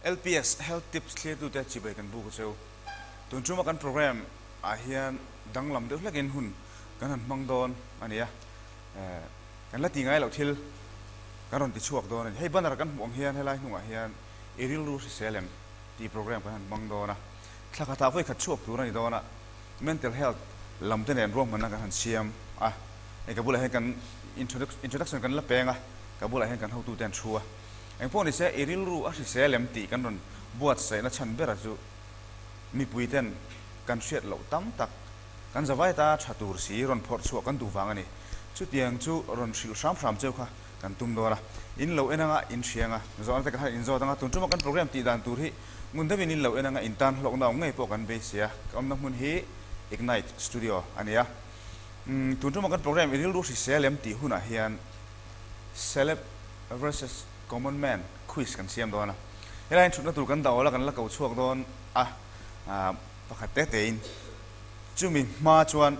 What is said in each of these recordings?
LPS Health Tips thlirtute chibai kan buk a cheu. Tun tuma kan program ah hian danglam deuh hlekin hun kan han hmang dawn a ni a, kan la ti ngai loh thil kan rawn ti chhuak dawn a ni. Hei banner kan hmuh ang hian helai hnungah hian i rilru hrisel em tih program kan han hmang dawn a, thla khatah vawi khat chhuak tur a ni dawn a, mental health lam te nen ruahmanna kan han siam a, hei ka bulah hian kan introduction kan la peng a, ka bulah hian kan hotute an thu a. Engpawh nise i rilru a hrisel em tih kan rawn buatsaihna chhan bera chu mipui ten kan hriat loh tam tak, kan zavai ta tha tur si rawn phawrh chhuah kan duh vang a ni. Chutiang chu rawn hrilh hram hram cheu kha kan tum dawn a. In lo en anga in hria anga, zawhna te kan han inzawt anga, tun tuma kan program tih dan tur hi ngun deuhin in lo en anga in tan hlawkna awm ngei pawh kan beisei a. Ka awmna hmun hi Ignite Studio a ni a. Tun tuma kan program i rilru hrisel em tih hunah hian Celeb versus Common Man quiz kan siam dawn a. Helai in thutna tur kan dah awl a, kan la ko chhuak dawn a, pakhat te tein chumi hma chuan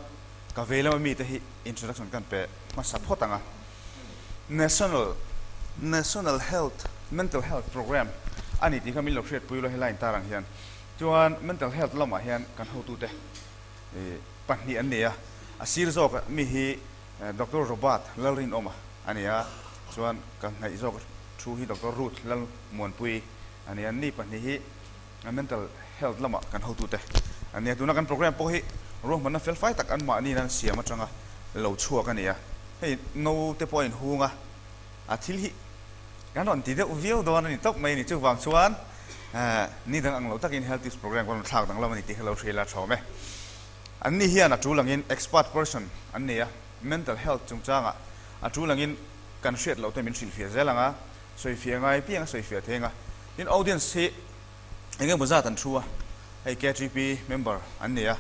ka vei lama mite hi introduction kan pe hmasa phawt ang a. National National Health Mental Health Programme a ni tih kha min lo hriatpui ula helai intar ang hian. Chuan mental health lamah hian kan hotute pahnih an nei a, a sir zawk mi hi Doctor Robert Lalrinawma a ni a, chuan ka hnaih zawk thu hi Doctor Ruth Lalmuanpui a ni a, ni pahnih hi mental health lamah kan hotute an ni a, tuna kan program pawh hi ruahmanna felfai tak anmahni nan siam atanga lo chhuak a ni a, hei naute pawh a inhung a, a thil hi kan rawn ti deuh viau dawn a ni tawp mai a ni, chuvang chuan ni dang ang lo takin health tips program kan rawn thlak danglam a ni tih kha lo hria ila a tha awm e. An ni hian a tul angin expert person an nei a, mental health chungchangah a tul angin kan hriat loh te min hrilhfiah zel ang a, sawifiah ngai piang a sawifiah thei ang a. Tin, audience hi eng emaw zat an thu a, hei KTP member an nei a,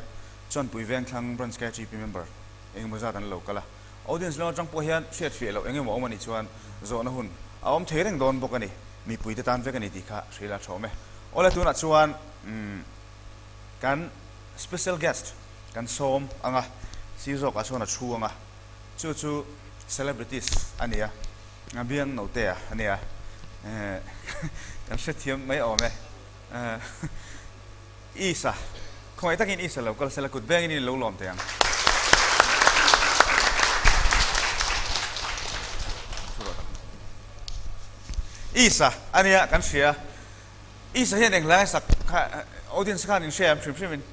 chuan Pui Vengthlang branch KTP member eng emaw zat an lo kal a. Audience lam atang pawh hian hriatfiah loh eng emaw awm a nih chuan zawhna hun a awm thei reng dawn bawk a ni, mipuite tan vek a ni tih kha hrilh a tha awm e. Awle tunah chuan umm. Kan special guest kan sawm ang a, sir zawkah chuan a thu ang a, chu chu celebrities a ni a, a biang note a a nia, kan hrethiam mai awm e. Isa, khawngaih takin Isa lo kal sela kut bengin in lo lawm thei ang. Isa a nia kan hria. Isa hian eng hlai sak kha audience khan in hria em hrim hrim in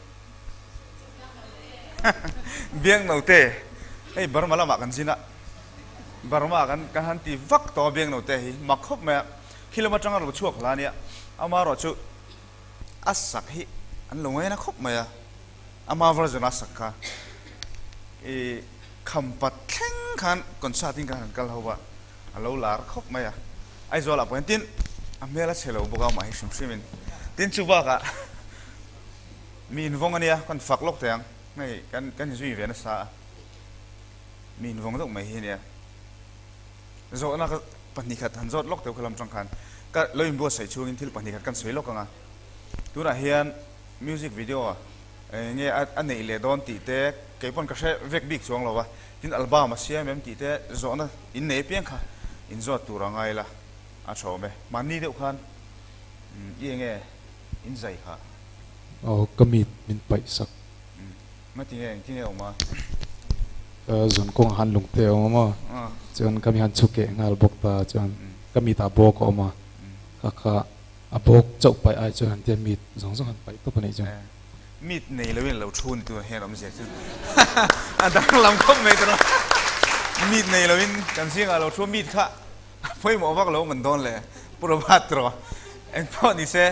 biang note hei Burma lamah kan zin a Burma kan kan han ti vak tawh a biang note hi mak khawp mai a khi lam atanga lo chhuak hla ania amaherawh chu a sak hi an lo ngaina khawp mai a ama version a sak kha i khampat thleng khan concert in kan han kal ho a. A lo lar khawp mai a, Aizawl ah pawh hian tin a hmel a chhe lo bawk a amah hi hrim hrim in tin chu bakah mi invawng a nia kan fak lawk thei ang hei kan kan inzui ve nasa a mi invawng deuh mai hi a nia zawhna ka pahnih khat han zawt lawk teuh kha lam tang khan ka lo inbuatsaih chhungin thil pahnih khat kan sawi lawk ang a tunah hian music video eng nge a neih leh dawn tih te kei pawn ka hre vek bik chuang lo a. Tin album a siam em tih te zawhna in nei apiang kha in zawt tur a ngai la a tha awm e. Mahni deuh khan i enge in zai kha? Aw ka mit min paih sak. Ngati nge engtin nge awm a? Zun kawngah han lungte a awm a maw? Chuan ka mi han chhukeh nghal bawk ta chuan ka mit ah bawk a awm a, kha kha a bawk chauh paih ai chuan han tia mit zawng zawng han paih tawp a nih chuan. Meet nei loin lo thu ni tur hian awmzia chu a danglam khawp mai tawh a, meet nei loin kan zingah lo thu a, meet kha a pawimawh vak lo man dawn le Pu Robert rawh engpawh ni se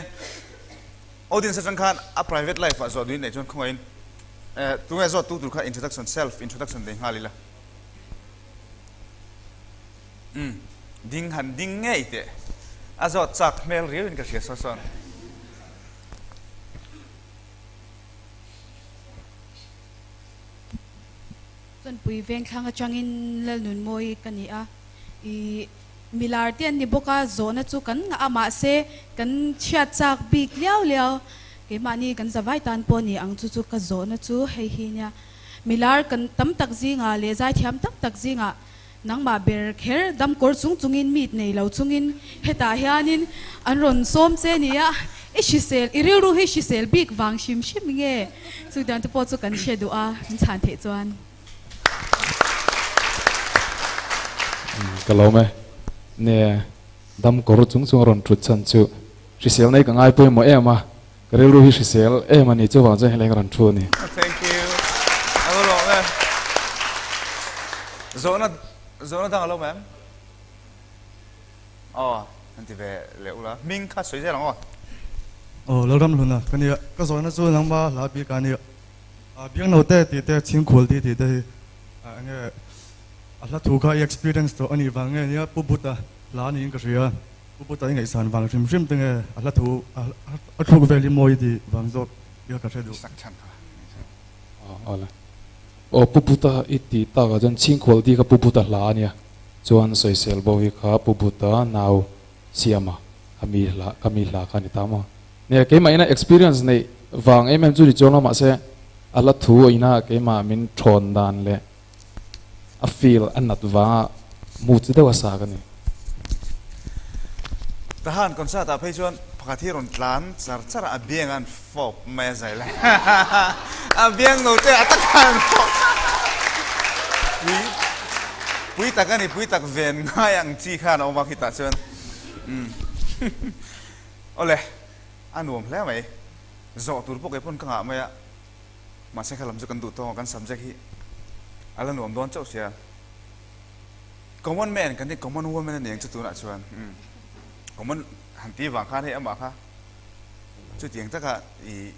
audience atang khan a private life ah zawh duhin neih chuan khawngaihin tunge zawt tu tur kha introduction self introduction nei nghal ila umm ding han ding ngei teh a zawt chak hmel riau in ka hria saw sawn. Chawnpui Vengthlang atangin Lalnunmawi ka ni a, i milar te an ni bawk a, zawhna chu kan ngah a mahse kan chhiat chak bik liau liau, keimahni kan zavai tan pawh ni ang chu chu ka zawhna chu hei hi nia, milar kan tam tak zingah leh zaithiam tam tak zingah. Nangmah ber kher damkawr chung chungin meet nei lo chungin hetah hianin an rawn sawm che nia, i hrisel, i rilru hi hrisel bik vang hrim hrim nge? Chutiang te pawh chu kan hre duh a, min chhan theih chuan. Ka lawm e. Nia, damkawr chung chung a rawn thut chhan chu hrisel nei ka ngai pawimawh em a, Ka rilru hi hrisel em a ni, chuvang chuan helai ka rawn thu a ni. Thank you. A va lawm em. Zawhna, zawhna dang a lo awm em? Aw, han ti ve leh ula. Hming kha sawi zel ang aw. Aw, Lalramhluna ka nia. Ka zawhna chu nangma hla bik a nia. Biangnote tih te, Chhingkhual tih tih te hi enge a hla thu kha i experience tawh a nih vang nge nia Pu Buta hla niin ka hria. Pu Buta i ngaihsan vang hrim hrim te nge a hla thu a thluk vel hi mawi tih vang zawk i ka hre duh. Aw le. Aw Pu Buta i tih tak ah chuan Chhingkhual tih kha Pu Buta hla a nia. Chuan sawisel bo hi kha Pu Buta nau siama kha mi hla kha mi hla kha a ni ta maw. Nia keimah ina experience neih vang em em chu ni chuang lo mahse a hla thu ina keimah min thawn dan leh A feel a nat vanga mu chi deuh a sa ka ni. Tahan concert ah phei chuan pakhat hi rawn tlan char char a, a biang an fawp mai a zai lai. A biang no te a tak khan an fawp. Pui pui tak a ni, pui tak ven ngai ang chi khan a awm a khitah chuan. Umm Awle, a nuam hle mai. Zawh tur pawh kei pawn ka ngah mai a. Mahse kha lam chu kan duh tawng a, kan subject hi a la nuam dawn chauh sia. Common man kan ti, common woman a ni ang chu tunah chuan. Umm common han ti vang khan hei amah kha chutiang taka i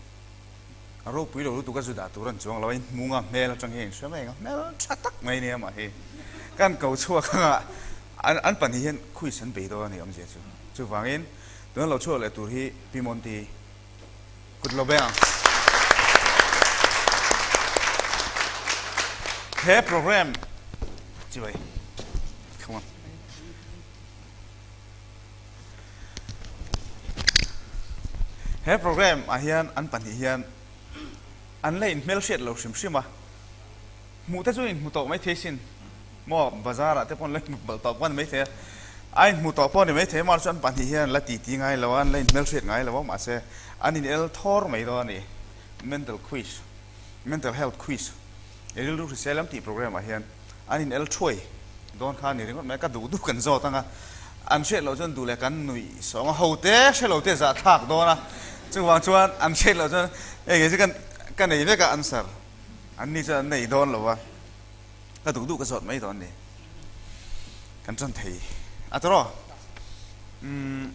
a ropui lo lutuk a zu dah tur an chuang lo a, in hmung a hmel atang hian in hre mai ang a, hmel tha tak mai a ni amah hi. Kan ko chhuak anga an an pahnih hian quiz an bei dawn a ni awmzia chu. Chuvangin tuna lo chhuak leh tur hi Pi Monti Kut lo beng ang. He program chibai come on. He program ah hian an pahnih hian an la inhmelhriat lo hrim hrim a. Hmuh te chu inhmu tawh maithei sin maw bazar ah te pawh an la inhmu palh tawh pawh a ni maithei a. A inhmu tawh pawh a ni maithei amaherawhchu an pahnih hian an la titi ngai lo a, an la inhmelhriat ngai lo a mahse an in el thawr mai dawn a ni. Mental quiz, Mental health quiz, i rilru hrisel lam tih program ah hian an in el thuai dawn kha a ni ringawt mai a, ka duh duh kan zawt ang a, an hriat loh chuan duh leh kan nuih sawng a, ho te hre lo te zahthlak dawn a, chuvang chuan an hriat loh chuan hei kei chu ka nei vek a answer. An ni chuan an nei dawn lo a, ka duh duh ka zawt mai dawn ni. Kan tan thei a tawrh aw. Umm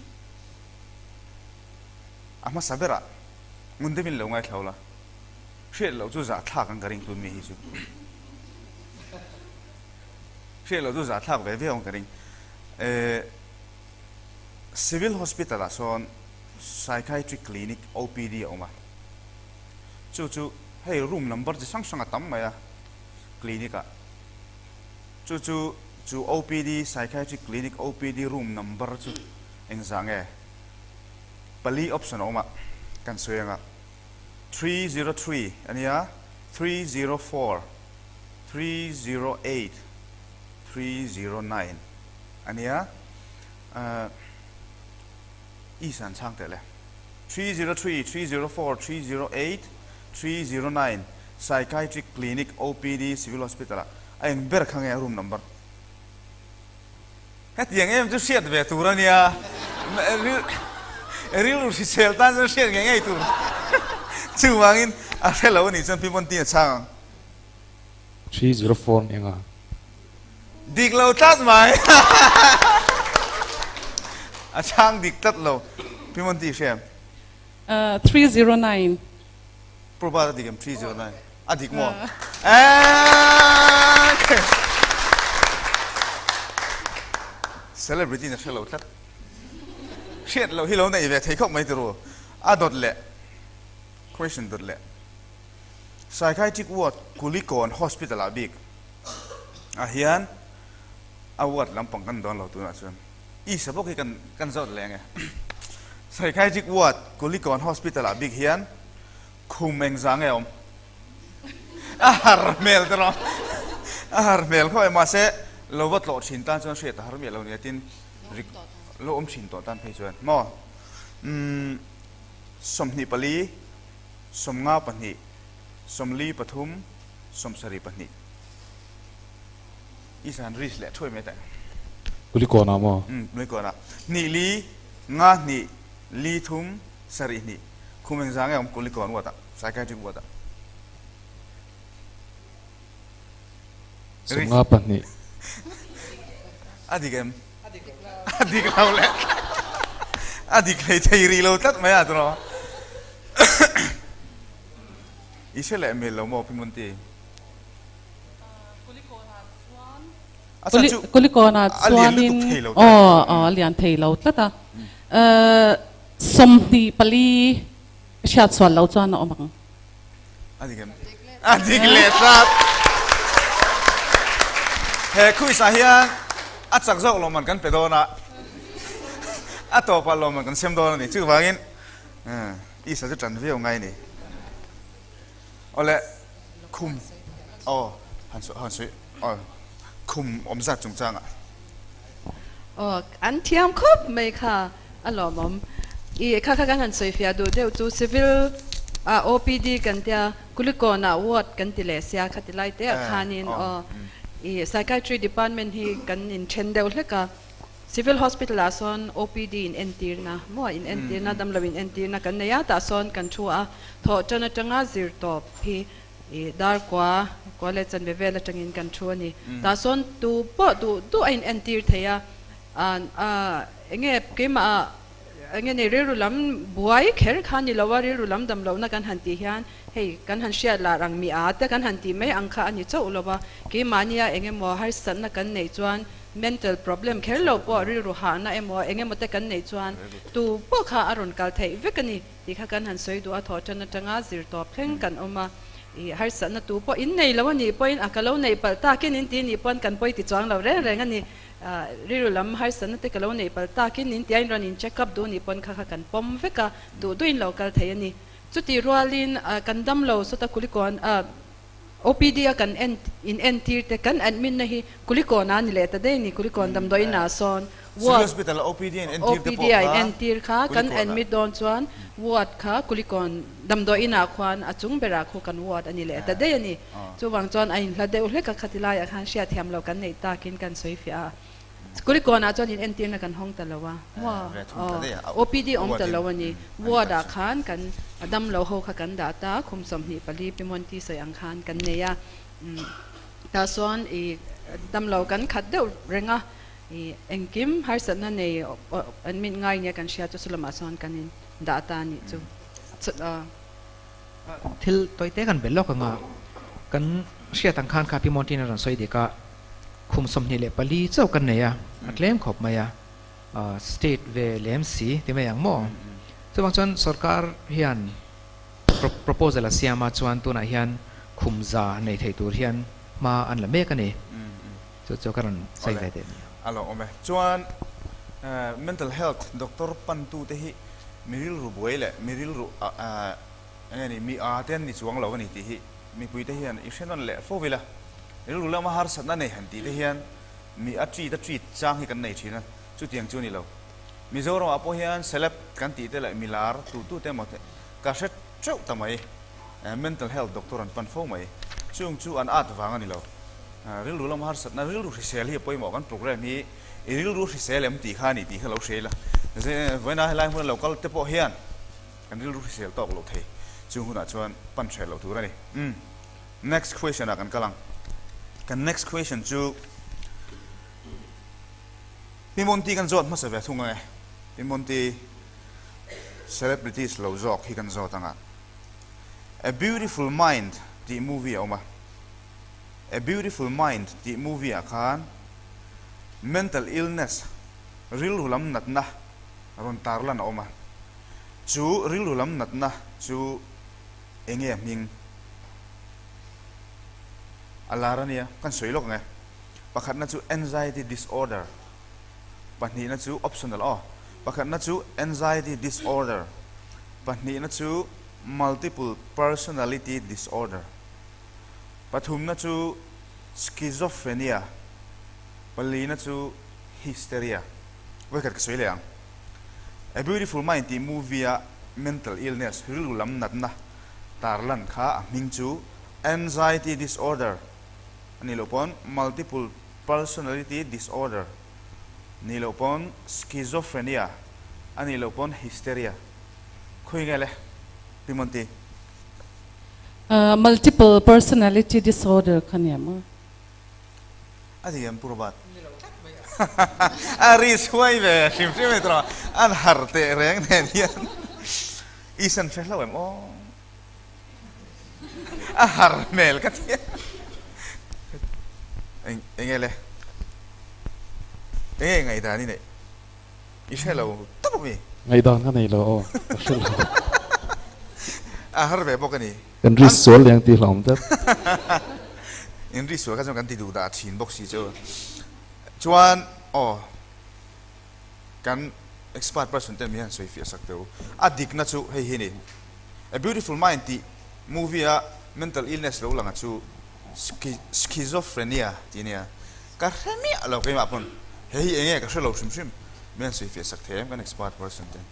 a hmasa berah ngun deuhin lo ngaithla ula, hriat loh chu zahthlak ang ka ring tun mi hi chu. Hriat loh chu zahthlak ve viau ang ka ring. Eh Civil Hospital ah sawn Psychiatric Clinic OPD a awm a. Chu chu hei room number chi hrang hrang a tam mai a clinic ah. Chu chu chu OPD psychiatric clinic OPD room number chu engzah nge pali option a awm a kan sawi anga 303 a nia 304 308 309 a nia ahh i san chhang teh le. 303, 304, 308, 309 Psychiatric Clinic OPD Civil Hospital ah a eng ber kha nge a room number? Hetiang em chu hriat ve tur a nia, rilru hrisel tan chuan hriat ngei ngei tur. Chuvangin a hre lo a nih chuan Pi Monty a chhang ang. 304 ni anga. Dik lo tlat mai. A chhang dik tlat lo. Pi Monty hre em? 309. Prabhat a dik em 309? A dik maw? Celebrity na hre lo tlat. Hriat loh hi lo nei ve thei khawp mai turu. A dawt leh. Question dawt leh. Psychiatric ward Kulikawn Hospital ah bik ah hian a ward lampang kan dawn lo tunah chuan Isa bawk hi kan kan zawt leh ange. Psychiatric ward Kulikawn Hospital ah bik hian khum engzah nge a awm? A har hmel te rawh a har hmel khawp mai mahse. Lo va tlawh thin tan chuan hriat a har miah lo nia tin lo awm thin tawh tan phei chuan maw? Umm 24, 52, 43, 72. I zan risk leh thuai mai teh. Kulikawn ah maw? Umm Kulikawn ah. Hnih li, nga hnih, li thum, sarih hnih. Khum engzah nge awm Kulikawn ward ah, psychiatric ward ah? 52. A dik em? A dik lo leh a dik hlei thei rih lo tlat mai a tawh. I hre leh hmel lo maw Pi Munti? Kulikawnah chuanin aw a lian thei lo tlat a. 24 ka hriat sual lo chuan a awm ang. A dik em? A dik leh tlat. He quiz ah hian a chak zawk lawmman kan pe dawn a, a tawpah lawmman kan sem dawn a ni. Chuvangin Isa chu tan viau ngai a ni. Awle khum aw han sawi han sawi aw khum awm zat chungchangah. Aw an thiam khawp mai kha a lawmawm. I kha kha kan han sawi fiah duh deuh chu civil ah OPD kan tia Kulikawn ah ward kan ti leh sia kha ti lai te ah khanin aw i psychiatry department hi kan inthen deuh hlek a. Civil Hospital ah sawn OPD in entirna maw in entirna damlo in entirna kan nei a tah sawn kan thu a thawh tan atanga zir tawp hi ih dar kua kua leh chanve vel atangin kan thu a ni tah sawn tu pawh duh duh a in entir thei a ah enge keimah ah enge nei rilru lam buai kher kha ni lo a rilru lam damlohna kan han tih hian hei kan han hriat lar ang mi a te kan han tih mai ang kha a ni chauh lo a keimahnia engemaw harsatna kan neih chuan Mental problem kher lo pawh rilru hahna emaw eng emaw te kan neih chuan tu pawh kha a rawn kal theih vek a ni tih kha kan han sawi duh a, thawh tan atanga zir tawp thleng kan awm a, ih harsatna tu pawh in nei lo a nih pawhin a ka lo neih palh takin in ti nih pawn kan pawi ti chuang lo reng reng a ni, rilru lam harsatna te ka lo neih palh takin in tia in rawn in check up duh nih pawn kha kha kan pawm vek a, duh duhin lo kal thei a ni. Chutih rualin kan damlo sawta kulikawn OPD a kan en in entir te kan admit na hi Kulikawn a ni leh ta daih a ni Kulikawn damdawi inah sawn Civil Hospital a OPD a in entir te pawh OPD a in entir kha kan admit dawn chuan ward kha Kulikawn damdawi inah khuan a chung berah khu kan ward a ni leh ta daih a ni chuvang chuan a inhla deuh hlek a khati laiah khan hriatthiam loh kan neih takin kan sawi fiah a. Kulikawnah chuan in entirna kan hawng ta lo a, aw OPD awm ta lo a ni. Ward ah khan kan damlo ho kha kan dah ta, khum 24 Pimonti sawi ang khan kan nei a. Tah chuan i damlo kan khat deuh reng a, i engkim harsatna nei admit ngai nia kan hria chu salamah chuan kan in dah ta a nih chu. Thil tawite kan belh lawk ang a, kan hriat ang khan kha Pimonti in a rawn sawi dik a. Khum 24 chauh kan nei a, a tlem khawp mai a, state ve lem si ti mai ang maw? Chuvang chuan sorkar hian proposal a siam a, chuan tunah hian khum za nei thei tur hian hma an la mek a ni. Chu chu ka rawn sawi ve teh a ni. A lo awm e. Chuan mental health doctor pantute hi mi rilru buai leh mi rilru eng nge ni mi â te an ni chuang lo a ni tih hi mipuite hian i hre nawn leh fo ila, rilru lama harsatna nei han tih te hian mi a treat a treat chang hi kan nei thin a, chutiang chu a ni lo. Mizoramah pawh hian celeb kan tih te leh milar tu tu te emaw te ka hre teuh ta mai, mental health doctor an pan fo mai, chung chu an at vang a ni lo. Rilru lama harsatna, rilru hrisel hi a pawimawh, kan program hi i rilru hrisel em tih kha a ni tih kha lo hria ila, vawiina helai hmuna lo kal te pawh hian, Kan rilru hrisel tawk lo thei. Chung hunah chuan pan hreh loh tur a ni. Umm. Next question ah kan kal ang. Kan next question chu Pi Monty kan zawt hmasa ve thung ang e. Pi Monty celebrities lo zawk hi kan zawt ang a. A Beautiful Mind tih movie a awm a. A Beautiful Mind tih movie ah khan mental illness, rilru lam natna rawn tarlan a awm a. Chu rilru lam natna chu enge a hming? A lar a nia, kan sawi lawk ang e. Pakhatna chu anxiety disorder, pahnihna chu optional aw, pakhatna chu anxiety disorder, pahnihna chu multiple personality disorder, pathumna chu schizophrenia. Palina chu hysteria. Vawikhat ka sawi leh ang. A Beautiful Mind tih movie a mental illness, rilru lam natna tarlan kha a hming chu anxiety disorder a nih loh pawn multiple personality disorder nih loh pawn schizophrenia a nih loh pawn hysteria. Khawi nge le? Pi Monty. Multiple personality disorder kha nia maw? A dik em Pu Robert? A ri chhuai ve hrim hrim a ni tawh a, an har teh reng nen hian i san hre hlauh em aw? A har hmel ka ti a. Eng enge le? Enge ngaihdan i neih? I hre lo tawp ami? Ngaihdan ka nei lo aw, ka hre lo. A har ve bawk a ni. Kan ri sual leng tih hlauhawm tlat. In ri sual kha chuan kan ti duh dah thin bawk si chu. Chuan aw kan expert person ten mi hian sawi fiah sak teh u. A dikna chu hei hi ni. A Beautiful Mind tih movie a mental illness lo lang a chu schizophrenia tih a nia. Ka hre miah lo keimah pawn hei hi enge ka hre lo hrim hrim. Mi hian sawi fiah sak thei em kan expert person ten.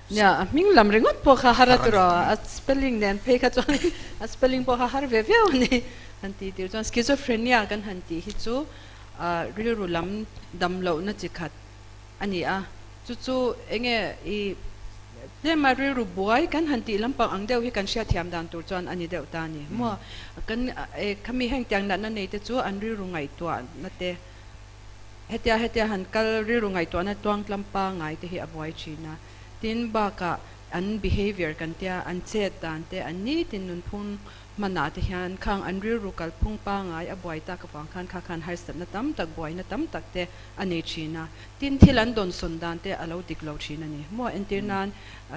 Nia, a hming lam ringawt pawh kha har a tiraw, a spelling nen phei kha chuan a spelling pawh kha har ve viau a ni. Han tih tir chuan schizophrenia kan han tih hi chu rilru lam dam lohna chi khat a ni a, chu chu enge i tlema rilru buai kan han tih lampang ang deuh hi kan hriatthiam dan tur chuan a ni deuh ta a ni. Maw kan khami hengtiang natna nei te chu an rilru ngaihtuahna te Hetia hetia han kal rilru ngaihtuahna tuangtlam pangngai te hi a buai thin a. Tin, bakah an behaviour kan tia, an chet dan te, an nitin nunphung hmanah te hian khang an rilru kalphung pangngai a buai tak avang khan kha khan harsatna tam tak, buaina tam tak te a nei thin a. Tin, thil an dawnsawn dan te a lo dik lo thin a ni. Maw entir nan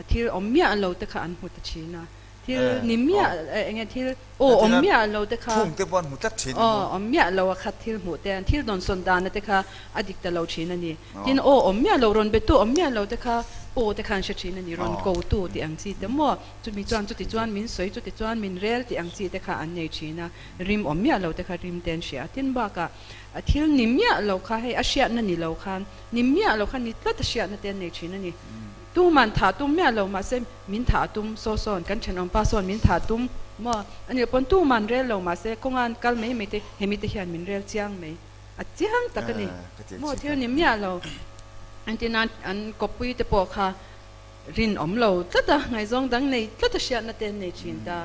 thil awm miah lo te kha an hmu ta thin a. Thil ni miah eng nge thil aw awm miah lo te kha Phung te pawh an hmu tlat thin aw awm miah lo a khat thil hmuh te an thil dawnsawn dana te kha a dik ta lo thin a ni. Tin aw awm miah lo rawn betu awm miah lo te kha aw te kha an hre thin a ni rawn ko tu tih ang chi te maw chumi chuan chuti chuan min sawi chuti chuan min rel tih ang chi te kha an nei thin a rim awm miah lo te kha rim te an hria a tin bakah a thil ni miah lo kha hei a hriatna ni lo khan ni miah lo kha ni tlat a hriatna te an nei thin a ni. Tuman thah tum miah lo mahse min thah tum saw sawn kan thenawm pa sawn min thah tum maw a nih pawn tuman rel lo mahse kawngan kal mai mai te hemi te hian min rel chiang mai a chiang tak a ni maw thil ni miah lo engtin an an kawppui te pawh kha rinawm lo tlat a ngaihzawng dang nei tlat a hriatna te an nei thin ta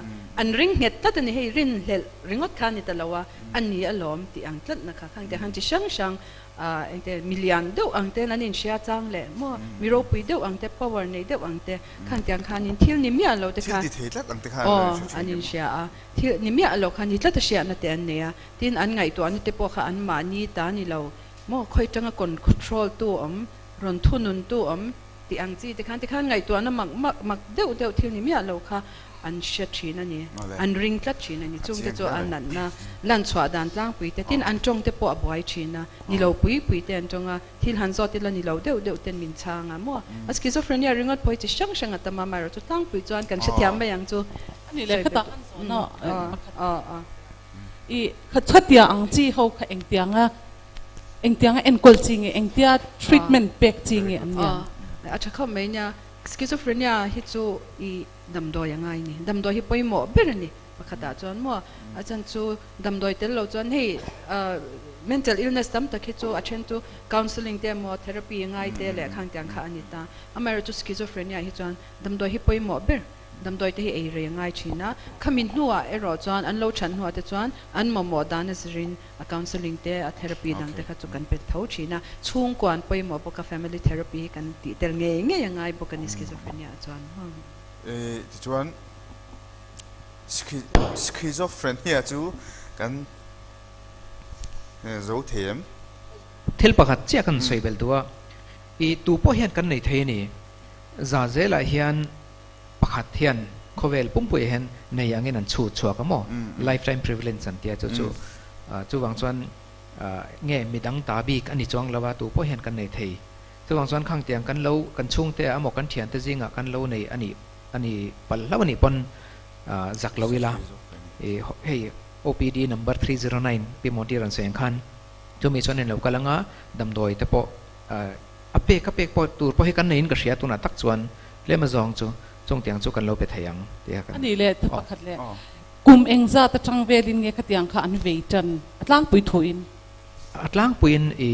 an ring nghet tlat a ni hei rinhlelh ringawt kha a ni ta lo a a ni alawm tih ang tlatna kha khang te khan chi hrang hrang Engte mi lian deuh ang ten an inhria chang leh maw mi ropui deuh ang te power nei deuh ang te khan tiang khanin thil ni miah lo te kha Thil ti thei tlat ang te khan aw an inhria a thil ni miah lo kha ni tlat a hriatna te an nei a tin an ngaihtuahna te pawh kha an mahni ta ni lo maw khawi tanga control tu awm rawn thunun tu awm tih ang chi te khan tikhan ngaihtuahna mak mak mak deuh deuh thil ni miah lo kha an hre thin a ni, an ring tlat thin a ni. Chungte chu a natna lan chhuah dan tlangpui te tin an tawng te pawh a buai thin a, ni lo pui pui te an tawng a, thil han zawt ila ni lo deuh deuh ten min chhang a maw? A schizophrenia ringawt pawh hi chi hrang hrang a tam a, amaherawhchu chu tlangpui chuan kan hrethiam mai ang chu. A nih leh khatah kan zawhna pakhat i khatia ang chi ho kha engtianga engtianga enkawl chi nge engtia treatment pek chi nge an nia? A tha khawp mai nia, schizophrenia hi chu i Damdawi a ngai ni. Damdawi hi pawimawh ber a ni. Pakhatah chuan maw a chan chu damdawi tel lo chuan hei mental illness tam tak hi chu a then chu counselling te emaw therapy ngai te leh khang tiang kha a ni ta. Amaherawhchu schizophrenia hi chuan damdawi hi pawimawh ber. Damdawi te hi ei rei a ngai thin a. Khami hnuah erawh chuan an lo that hnuah te chuan an mamawh dan a zirin a counselling te a therapy dang te kha chu kan pe tho thin a. Chhungkuan pawimawh bawk a family therapy hi kan tih tel ngei ngei a ngai bawk a ni schizophrenia ah chuan. Tichuan schizophrenia chu kan zo thei em? Thil pakhat chiah kan sawi belh duh a, i tu pawh hian kan nei thei a ni. Za zelah hian pakhat hian khawvel pumpuiah hian nei angin an chhut chhuak a maw? Lifetime prevalence an tia chu chu. Chuvang chuan nge midang ta bik a ni chuang lo a, tu pawh hian kan nei thei. Chuvang chuan khang tiang kan lo kan chhungte ah emaw kan thiante zingah kan lo nei a nih a ni palh hlauh a nih pawn zak lo ila i hei OPD number 309 Pi Monti rawn sawi ang khan. Chumi chuan in lo kal anga damdawi te pawh a pek a pek pawh tur pawh hi kan neiin ka hria tunah tak chuan tlem azawng chu chungtiang chu kan lo pe thei ang tih a kan A nih leh thu pakhat leh kum engzat atang velin nge khatiang kha an vei tan a tlangpui thuin? A tlangpuiin i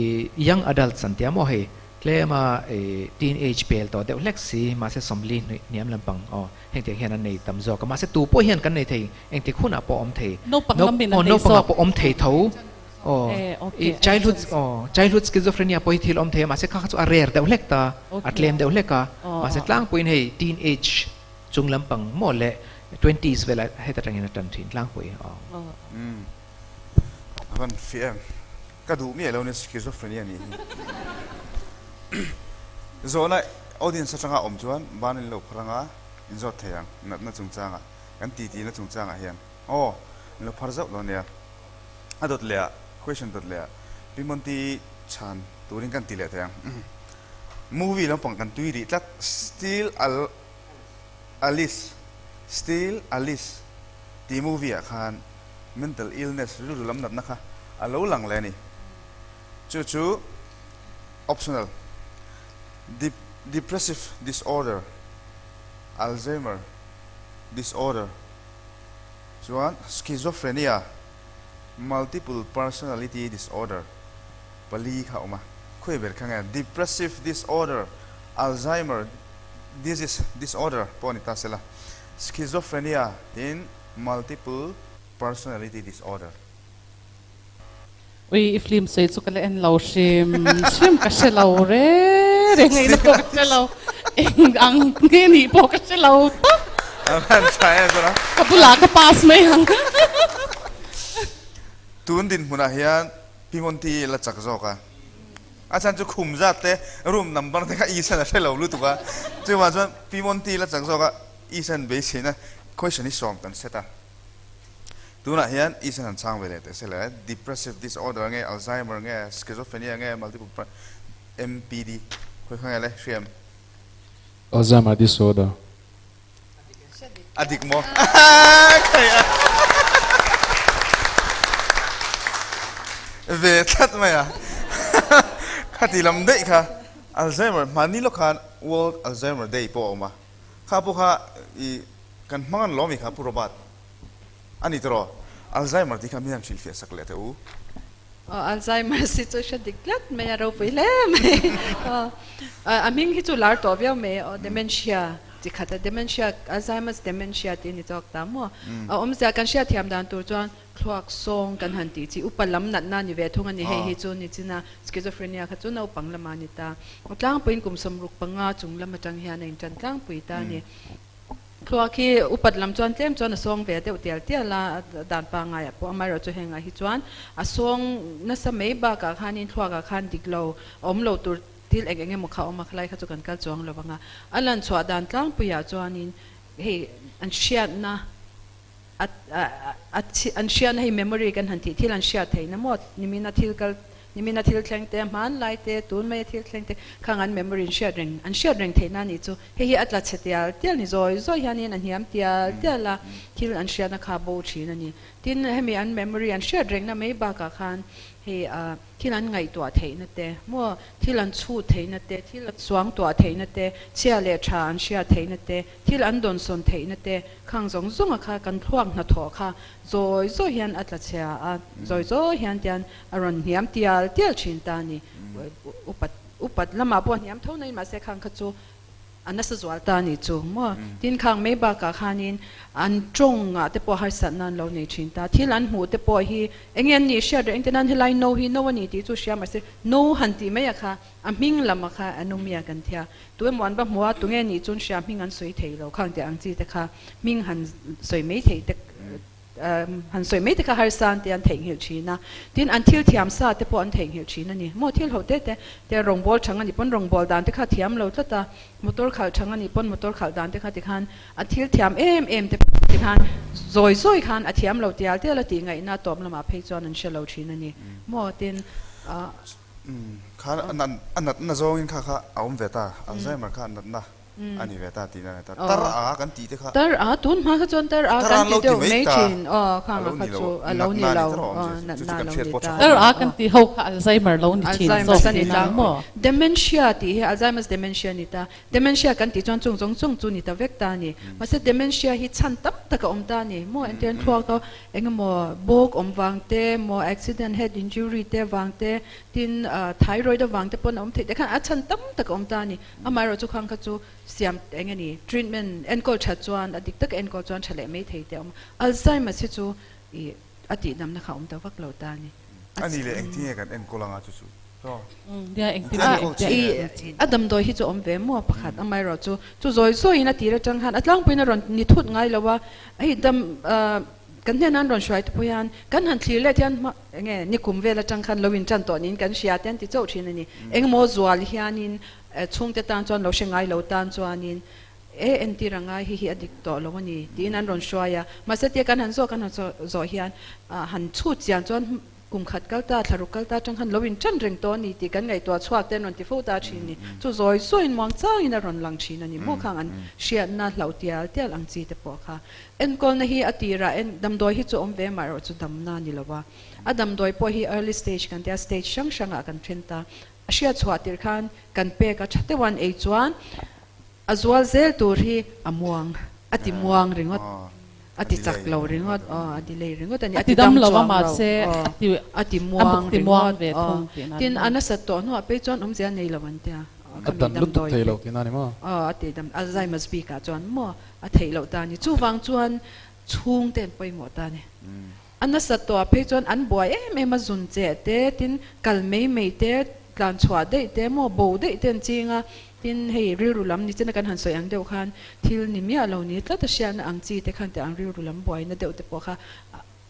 young adults an tia maw hei tlema i teen age pel tawh deuh hlek si mahse sawmli hniam lampang aw hengtiang hian an nei tam zawk a mahse tu pawh hian kan nei thei engtik hunah pawh awm thei Naupang lamin an nei naupangah zawk. pawh awm thei tho aw i childhood aw childhood schizophrenia pawh hi thil awm thei a mahse kha kha chu a rare deuh hlek ta a tlem deuh hlek a mahse tlangpuiin hei teen age chung lampang maw leh twenties velah heta tangin a tan thin tlangpui aw. A van fiah em? Ka duh miah lo nia schizophrenia nih hi. Zawhna audience atanga awm chuan ban in lo phar anga in zawt thei ang natna chungchangah kan titi na chungchangah hian aw in lo phar zauh lo nia. A dawt leh ah question dawt leh ah Pi Monty chhan turin kan ti leh thei ang. Movie lampang kan tui rih tlat Still Alice Still Alice tih movie ah khan mental illness rilru lam natna kha a lo lang leh a ni. Chu chu optional depressive disorder, Alzheimer disorder chuan schizophrenia, multiple personality disorder pali kha a awm a. Khawi ber kha nge depressive disorder, Alzheimer disease disorder pawh a ni ta sela, schizophrenia tiin Multiple personality disorder. Ui i film sawi chu ka la en lo hrim hrim ka hre lo re reng ngaihna pawh ka hre lo eng ang nge nih pawh ka hre lo tak. An tha em chuan a. Ka bulah ka pass mai ang. Tun dinhmunah hian Pi Monty la chak zawk a. A chhan chu khum zat te room number te kha Isan a hre lo lutuk a. Chuvang chuan Pi Monty la chak zawk a. Isan beiseina question hi sawm kan set a. Tunah hian Isan han chhang ve leh teh se le, depressive disorder nge, Alzheimer nge, schizophrenia nge, multiple MPD khawi kha nge le hriam? Alzheimer disorder. A dik maw? Khaih a. Ve tlat mai a. Khati lam daih kha Alzheimer hmanni lawk khan World Alzheimer Day pawh a awm a. Kha pawh kha i kan hmang an lawm i kha Pu Robert a ni tawh Alzheimer tih kha mi han hrilhfiah sak leh teh u. Aw Alzheimer's hi chu hre dik tlat mai a ropui hle mai. Aw a hming hi chu lar tawh viau mai aw dementia chi khat a dementia Alzheimer's dementia tih a ni chawk ta maw. A awmzia kan hriatthiam dan tur chuan Thluak sawng kan han tih chi upa lam natna ni ve thung a ni. Hei hi chu ni china schizophrenia kha chu naupang lama ni ta. Tlangpuiin kum 65 chung lam atang hian a intan tlangpui ta a ni. Thluak hi upat lam chuan tlem chuan a sawng ve deuh tial tial a, dan pangaiah pawh amaherawh chu hengah hi chuan a sawng nasa mai bakah khanin thluakah khan dik lo a awm lo tur thil eng eng emaw kha a awm a, khalai kha chu kan kal chuang lo vang a. A lan chhuah dan tlangpuiah chuanin hei an hriatna A a an hriatna hei memory kan han tih thil an hriat theihna maw nimina thil kal nimina thil thleng te hmanlai te tun maia thil thleng te khang an memory an hriat reng an hriat reng theihna a nih chu hei hi a tla chhe tial tial ni zawi zawi hianin a hniam tial tial a thil an hriatna kha a bo thin a ni tin hemi an memory an hriat rengna mai bakah khan hei a Thil an ngaihtuah theihna te, maw thil an chhut theihna te, thil an suangtuah theihna te, chhia leh tha an hriat theihna te, thil an dawnsawn theihna te, khang zawng zawnga kha kan thluak hnathawh kha zawi zawi hian a tla chhia a, zawi zawi hian tian a rawn hniam tial tial thin ta a ni. Upat upat lamah pawh a hniam tho nain mahse khang kha chu A nasa zual ta a nih chu maw? Tin khang mai bakah khanin an tawngah te pawh harsatna an lo nei thin ta. Thil an hmuh te pawh hi enge an nih hriat reng engtin an helai no hi no a ni tih chu hria mahse no han tih mai a kha a hming lam a kha anomia kan thia. Tu emaw an va hmu a tunge nih chuan hria hming an sawi thei lo khang tih ang chi te kha hming han sawi mai thei te Han sawi mai te kha harsa an ti an theihnghilh thin a, tin an thil thiam sa te pawh an theihnghilh thin a ni. Maw thil ho te te te rawngbawl thang a nih pawn rawngbawl dan te kha thiam lo tlat a, motor khalh thang a nih pawn motor khalh dan te kha tikhan a thil thiam em em te tikhan zawi zawi khan a thiam lo tial tial a tih ngaihna a tawp lamah phei chuan an hre lo thin a ni. Maw tin Kha a natna zawngin kha kha a awm ve ta, Alzheimer kha a natna. A ni ve ta tihna a ni ta. Tar a kan tih te kha. Tar a, tun hma kha chuan tar a kan ti deuh mai thin. Aw, khang a kha chu a lo ni lo. Aw, natna a lo ni ta. Tar a kan tih ho kha Alzheimer lo ni thin zawk tihna ang maw? Dementia tih hi Alzheimer's dementia a ni ta. Dementia kan tih chuan chung zawng zawng chu ni ta vek ta a ni. Mahse dementia hi chhan tam tak a awm ta a ni. Maw entir an thluak a eng emaw bawk awm vang te, maw accident head injury te vang te, tin thyroid avang te pawn a awm theih te khan a chhan tam tak a awm ta a ni. Amaherawh chu khang kha chu siam eng nge ni treatment enkawl that chuan a dik taka enkawl chuan tha leh mai thei te a awm. Alzheimer's hi chu ih a tihdamna kha a awm ta vak lo ta a ni. A ni leh engtin nge kan enkawl anga chu chu? Nia engtin nge engtia enkawl chi? A damdawi hi chu a awm ve maw pakhat amaherawh chu chu zawi zawiin a tir atang khan a tlangpuiin a rawn ni thut ngai lo a, hei dam kan hnenah an rawn hruai te pawh hian kan han thlir let hian hma eng nge nikum vel atang khan lo intan tawh niin kan hria te an ti chauh thin a ni. Engemaw zual hianin Chhungte tan chuan lo hre ngai lo tan chuanin e entir a ngai hi hi a dik tawh lo a ni tiin an rawn hruai a. Mahse tia kan han zawh kan han zawh hian han chhut chian chuan kum khat kal ta, thlaruk kal ta atang khan lo intan reng tawh a ni tih kan ngaihtuah chhuak te an rawn ti fo ta thin ni. Chu zawi zawiin muang changin a rawn lang thin a ni maw khang an hriatna hlauh tial tial ang chi te pawh kha. Enkawlna hi a tirah en damdawi hi chu awm ve mah erawh chu damna a ni lo a. A damdawi pawh hi early stage kan tia stage hrang hrangah kan then ta. A hriat chhuah tirh khan kan pek a tha deuh an ei chuan a zual zel tur hi a muang, a ti muang ringawt, a ti chak lo ringawt, aw a delay ringawt a ni, a ti dam chuang lo, aw a ti muang ringawt, aw tin a nasat tawh hnuah phei chuan awmzia nei lo an tia, A dan lutuk thei lo tihna a ni maw? Aw a ti dam, Alzheimer's bikah chuan maw a theih loh ta a ni, chuvang chuan chhungte an pawimawh ta a ni. A nasat tawhah phei chuan an buai em em a, zun cheh te, tin kal mai mai te, tlan chhuah daih te, maw bo daih te an ching a, tin hei rilru lam ni chena kan han sawi ang deuh khan thil ni miah lo ni tlat a hriatna ang chi te khan teh ang rilru lam buaina deuh te pawh kha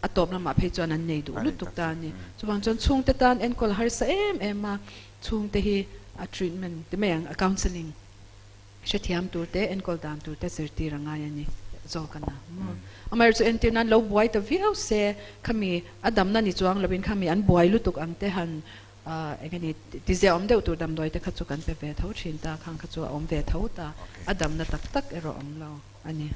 a tawp lamah phei chuan an nei duh lutuk ta a ni. Chuvang chuan chhungte tan enkawl harsa em em a, chhungte hi a treatment ti mai ang a counselling. Hrethiam tur te, enkawl dan tur te zirtir a ngai a ni zawk a na maw. Amaherawhchu chu entir nan lo buai ta viau se, khami a damna ni chuang lovin khami an buai lutuk ang te han eng nge ni tizia awm deuh tur damdawi te kha chu kan pe ve tho thin ta, khang kha chu a awm ve tho ta, a damna tak tak erawh awm lo a ni.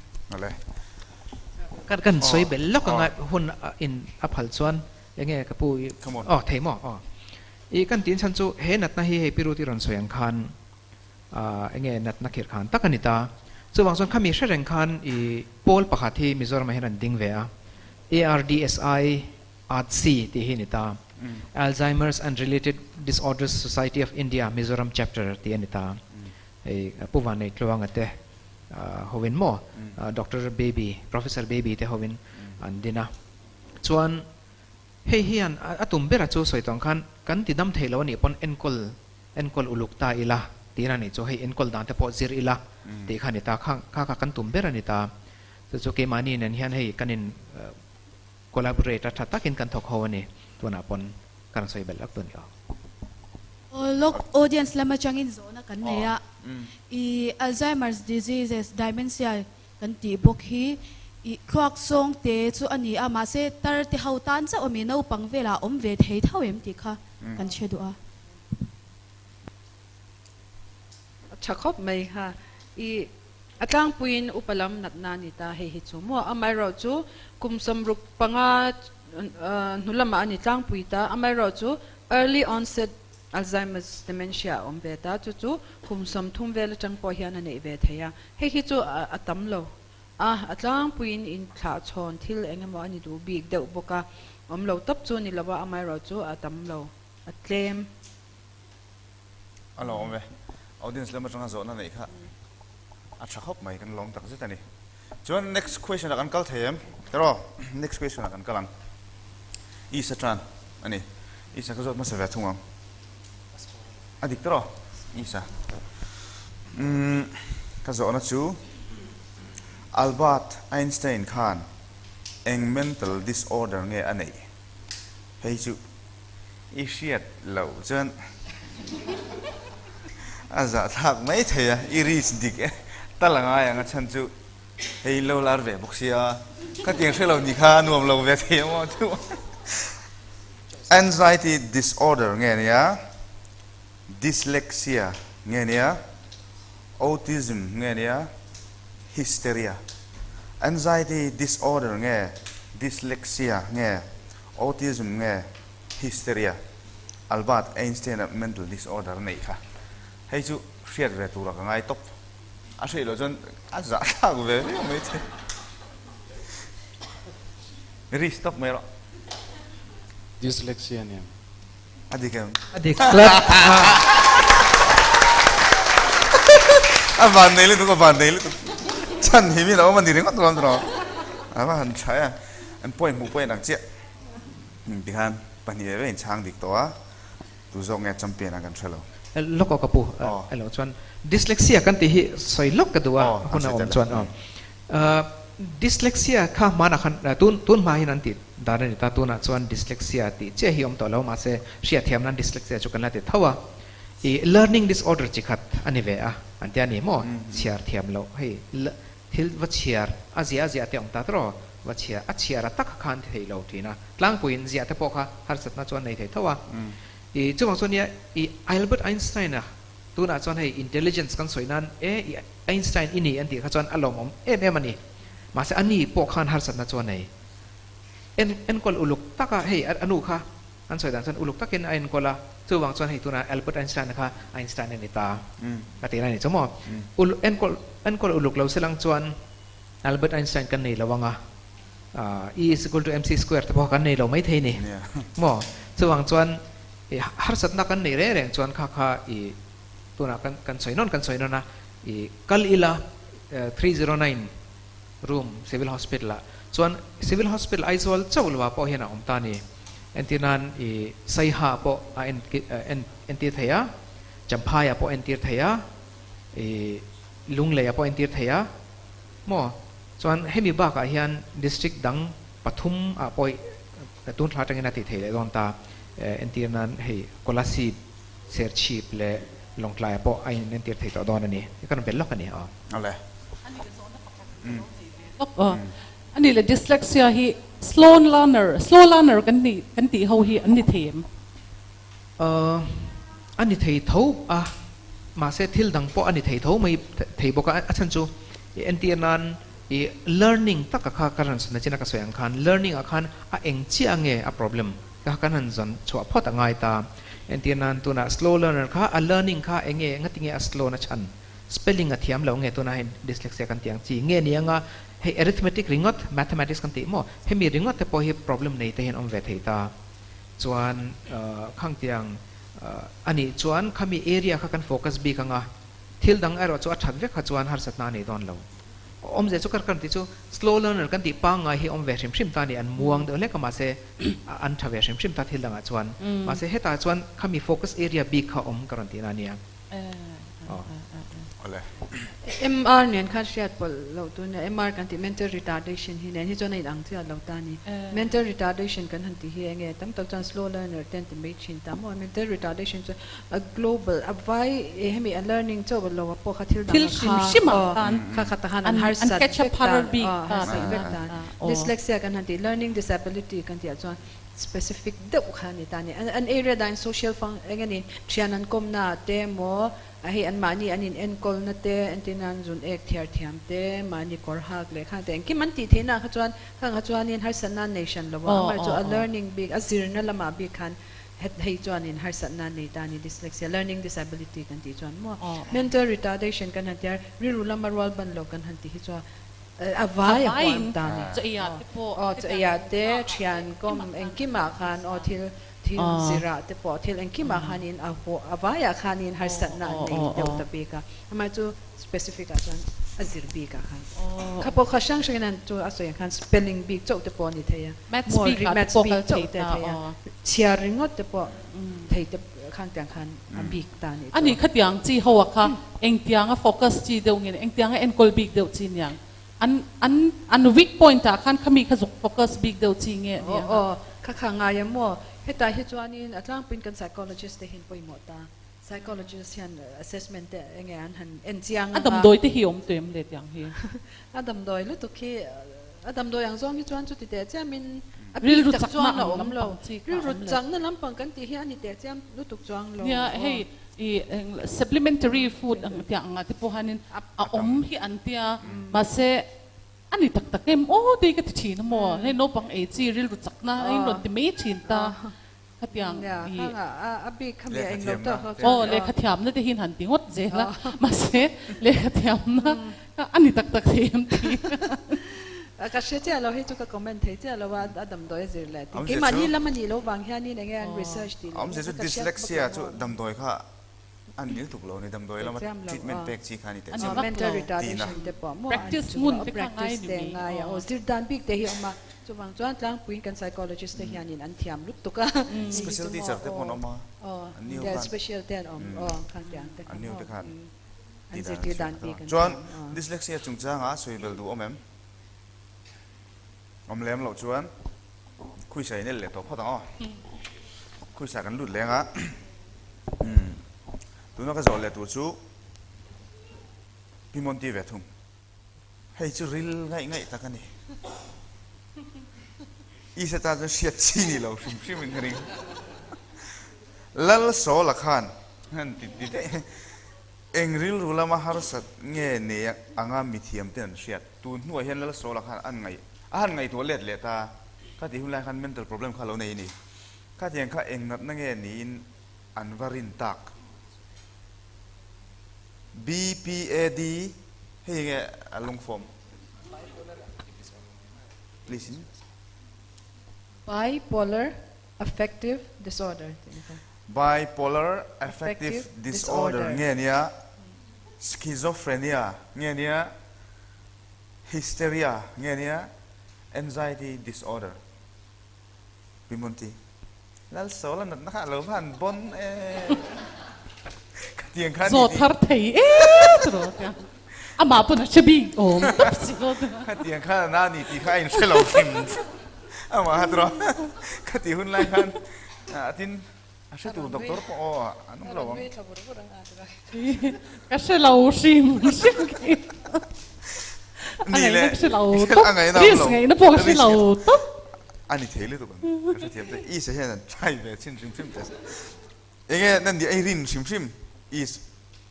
Kan kan sawi belh lawk anga hun in a phal chuan eng nge ka pu i aw thei maw aw i kan tin chhan chu he natna hi hei Piruti rawn sawi ang khan Enge natna khirh khan tak a ni ta. Chuvang chuan khami hre reng khan i pawl pakhat hi Mizoramah hian an ding ve a, ARDSI ADSI tih hi a ni ta. Alzheimer's and Related Disorders Society of India Mizoram Chapter tih a ni ta. Hei Pu Vanei Tluanga te hovin maw Doctor Baby, Professor Baby te hovin an din a. Chuan hei hian a tum bera chu sawi tawng khan kan ti dam thei lo a nih pawn enkawl Enkawl uluk ta ila tih a nih chu hei enkawl dan te pawh zir ila tih kha a ni ta kha kha kha kan tum ber a ni ta. Chu chu keimahni nen hian hei kan in collaborate a tha takin kan thawk ho a ni tunah pawn ka rawn sawi belh lak tu a ni aw. Aw lawk audience lam atangin zawhna kan nei a, i Alzheimer's diseases dementia kan tih bawk hi i thluak zawng te chu a ni a mahse tar te ho tan chauh ami naupang velah awm ve thei tho em tih kha kan hre duh a. A tha khawp mai kha. I a tlangpuiin upa lam natna a ni ta hei hi chu maw. Amaherawhchu kum 65 hnu lamah a ni tlangpui ta. Amaherawhchu early onset Alzheimer's dementia a awm ve ta. Chu chu kum 30 vel atang pawh hian a neih ve thei a. Hei hi chu a tam lo a, a tlangpuiin inthlahchhawn thil eng emaw a ni duh bik deuh bawk a. Awm lo tawp chu a ni lo a, amaherawhchu a tam lo. A tlem. A lawm e. Audience lam atanga zawhna neih kha a tha khawp mai, kan lawm tak zet a ni. Chuan next question ah kan kal thei em? Tiraw? Next question ah kan kal ang. Isa tan a ni. Isa ka zawt hmasa ve thung ang. A dik tiraw? Isa. Umm ka zawhna chu Albert Einstein khan eng mental disorder nge a neih? Hei chu I hriat loh chuan a zahthlak mai thei a, i reach dik e tal a ngai ang a chhan chu hei lo lar ve bawk sia khatiang hre lo ni kha a nuam lo ve thei emaw chu anxiety disorder nge nia dyslexia nge nia. Autism nge nia Hysteria, Anxiety disorder nge Dyslexia nge Autism nge Hysteria, Albert Einstein-a mental disorder a neih kha. Hei chu hriat ve turah ka ngai tawp. A hreih loh chuan a zahthlak ve viau mai thei. Risk tawp mai rawh. Dyslexia nia. A dik em? A dik tlat. A van nei lutuk, a van nei lutuk. Chhan hi min a awm a ni ringawt rawng rawng. A va han tha e. An point hmuh pawh a inang chiah. Tikhan pahnih leh vek in chhang dik tawh a, tu zawk nge champion a kan hre lo. Lawk aw ka pu, elo chuan dyslexia kan tih hi sawi lawk ka duh a, hun a awm chuan aw. Dyslexia kha hmanah khan tun tun hma hian an tih dan a ni ta, tunah chuan dyslexia tih chiah hi awm tawh lo mahse hriatthiam nan dyslexia chu kan la ti tho a, ih learning disorder chi khat a ni ve a an tia ni maw, chhiar thiam loh hei thil va chhiar a ziah a ziah te awm ta tawh va chhiar a chhiar a tak khan ti thei lo thin a, tlangpuiin ziah te pawh kha harsatna chuan nei thei tho a, ih chuvang chuan nia ih Albert Einstein a tunah chuan hei intelligence kan sawi nan e ih Einstein i ni an tih kha chuan a lawmawm em em a ni. Mahse a ni pawh khan harsatna chu a nei. En enkawl uluk taka hei a nu kha an sawi dan chuan uluk takin a enkawl a, chuvang chuan hei tunah Albert Einstein kha Einstein a ni ta a tihna a ni chu maw. Ul enkawl enkawl uluk lo selang chuan Albert Einstein kan nei lo ang a, E is equal to mc square te pawh kha kan nei lo maithei ni maw. Chuvang chuan i harsatna kan neih reng reng chuan kha kha i Tunah kan kan sawi nawn kan sawi nawn a, i kal ila 309 room civil hospital ah chuan civil hospital Aizawl chauh lovah pawh hian a awm ta a ni. Entir nan i Saiha pawh a en en entir thei a, Champhai ah pawh entir thei a, i Lunglei ah pawh entir thei a maw? Chuan hemi bakah hian district dang pathum ah pawh tun thla atangin a tih theih leh dawn ta. Entir nan hei Kolasib Serchhip leh Lawngtlaiah pawh a in entir thei tawh dawn a ni. I ka rawn belh lawk a ni aw. Awle. A ni le zawhna pakhat ka lo nei ve lawk aw. A ni le dyslexia hi slow learner, slow learner kan ni kan tih ho hi an ni thei em? Aw, a ni thei tho a, mahse thil dang pawh a ni thei tho mai thei bawk a, a chhan chu i entir nan i learning taka kha ka rawn sawi nachina ka sawi ang khan learning ah khan a eng chiah nge a problem Ka kan han zawn chhuah phawt a ngai ta. Entir nan tunah slow learner kha a learning kha eng nge ngati nge a slow na chhan? Spelling a thiam lo nge tunah hei dyslexia kan tih ang chi nge ni anga hei arithmetic ringawt mathematics kan tih maw hemi ringawt te pawh hi problem nei te hian awm ve thei ta. Chuan khang tiang a nih chuan khami area kha kan focus bik anga thil dang erawh chu a that vek kha chuan harsatna a nei dawn lo. Awmzia chu kar kan tih chu slow learner kan tih pangngai hi awm ve hrim hrim ta a ni, an muang deuh hlek a mahse an tha ve hrim hrim ta thil dangah chuan. Mahse hetah chuan khami focus area bik kha awm ka rawn tihna a nia. Awle. MR nen khan hriat pawlh loh tur nia, MR kan tih mental retardation hi nen hi chuan a inang chiah lo ta a ni. Mental retardation kan han tih hi enge tam tak chuan slow learner te an ti mai thin ta maw? Mental retardation chu A global, a vai e hemi a learning chauh lo a pawh kha thil dang Thil hrim kha hrim ah aw khan kha kha takhan an an harsat catch up vek har dan bik aw ta harsat tih vek na dan aw. Dyslexia kan han tih learning disability kan tih ah chuan specific deuh kha a ni ta a ni. An area dan social fung eng a ni thian an kawmna ah te emaw a hei an mahni an in enkawl na te entir nan zun ek thiar thiam te mahni kawr hak leh khang te engkim an tih theihna ah kha chuan khang kha chuanin harsatna an nei hran lo a Aw amaherawhchu aw a aw. learning bik a zirna lamah bik khan Het hei chuanin harsatna nei ta a ni, dyslexia, learning disability kan tih chuan maw mental retardation kan han tia, rilru lama rual ban lo kan han tih hi chuan a vai a huam ta a ni. Aw chawiah te, thian kawm engkimah khan aw thil thil zirah te pawh thil engkimah khanin a a vaiah khanin harsatna an nei deuh ta bik a, amah chu specific ah chuan a zir bik ah khan kha pawh kha hrang hrangin an chu a sawi ang khan spelling bik chauh te pawh a ni thei a, Maths maw bik ah te maths pawh bik kal chauh thei te a ta thei a, aw. chhiar ringawt te pawh thei te khan tiang khan a bik ta a nih A ni chu. khatiang chi ho ah kha engtiang a focus chi deuh nge engtiang a enkawl bik deuh chi niang an an an weak point ah khan khami kha zuk focus bik deuh chi nge Aw niang a. aw kha kha ngai a maw hetah hi chuanin a tlangpuiin kan psychologist te hian pawimawh ta. Psychologist hian assessment te enge an han en chiang A anga. damdawi te hi awm tawh em le tiang hi? A damdawi lutuk hi, a damdawi ang zawng hi chuan chuti teh chiamin a bik Rilru tak chakna chuan a ang awm lo. lampang chi kha Rilru awm le. chakna lampang kan tih hi a ni teh chiam lutuk chuang lo. Nia, hei. I supplementary food ang tia anga te pawh hianin a awm hi an tia mahse a ni tak tak em aw tih ka ti thin a maw hei naupang ei chi rilru chakna a inrawn ti mai thin ta khatiang i aw lehkha thiamna te hian han ti ngawt zel a mahse lehkha thiamna a ni tak tak thei em tih Ka hre chiah lo hei chu ka comment thei chiah lo a a damdawi a zir leh tih keimahni lam a nih loh vang hianin enge an research tih leh Awmzia chu dyslexia chu damdawi kha an nil tuk lo a ni damdawi lama treatment pek chi kha a ni teh chiang mental retardation te pawh maw practice ngun te kha ngai ni mai ngai a aw zir dan bik te hi a awm a chuvang chuan tlangpuiin kan psychologist te hianin an thiam lutuk a special teacher te pawh an awm a an ni ho khan special te an awm aw khangtiang te an ni ho te khan An zirtir dan bik an Chuan thiam a. Dyslexia chungchanga sawi bel duh awm em? Awm lem loh chuan Khuisa in el leh tawh phawt ang aw. Khuisa kan lut leng a. Umm tuna ka zawh leh tur chu Pi Monty ve thung. Hei chu ril ngaih ngaih tak a ni. Isa tan chuan hriat chi ni lo hrim hrim in ka ring. Lal Sawla khan han ti ti daih. Eng rilru lama harsat nge nei anga mithiam ten an hriat? Tun hnuah hian Lal Sawla khan an ngaih a han ngaihtuah let leh ta. Kha tih hun lai khan mental problem kha lo nei a ni. Khatiang kha eng natna nge niin an va rin tak? BPAD hei nge a long form? Please in. Bipolar Affective Disorder tih a ni kha. Bipolar Affective Disorder nge nia, Schizophrenia nge nia, Hysteria nge nia, Anxiety Disorder. Pi Monty, Lalsawla natna kha a lo va han bawn e. Khatiang kha a ni Zawt tih. har thei e tiraw tia. Amah pawn a hre bik awm tawp si lo tia. Khatiang kha a na a ni tih kha a inhre lo hrim. Amah kha tiraw. Khati hun lai khan tin a hre tur doctor pawh aw an awm lo ang. Ka hre lo hrim hrim khi. A Ni le. ngaihna ka hre lo tawp. A ngaihna awm lo. Risk ngaihna pawh ka hre lo tawp. A ni thei lutuk ang. Ka hrethiam te. Isa hian an try ve chin hrim hrim te. Enge nan ni ei rin hrim hrim is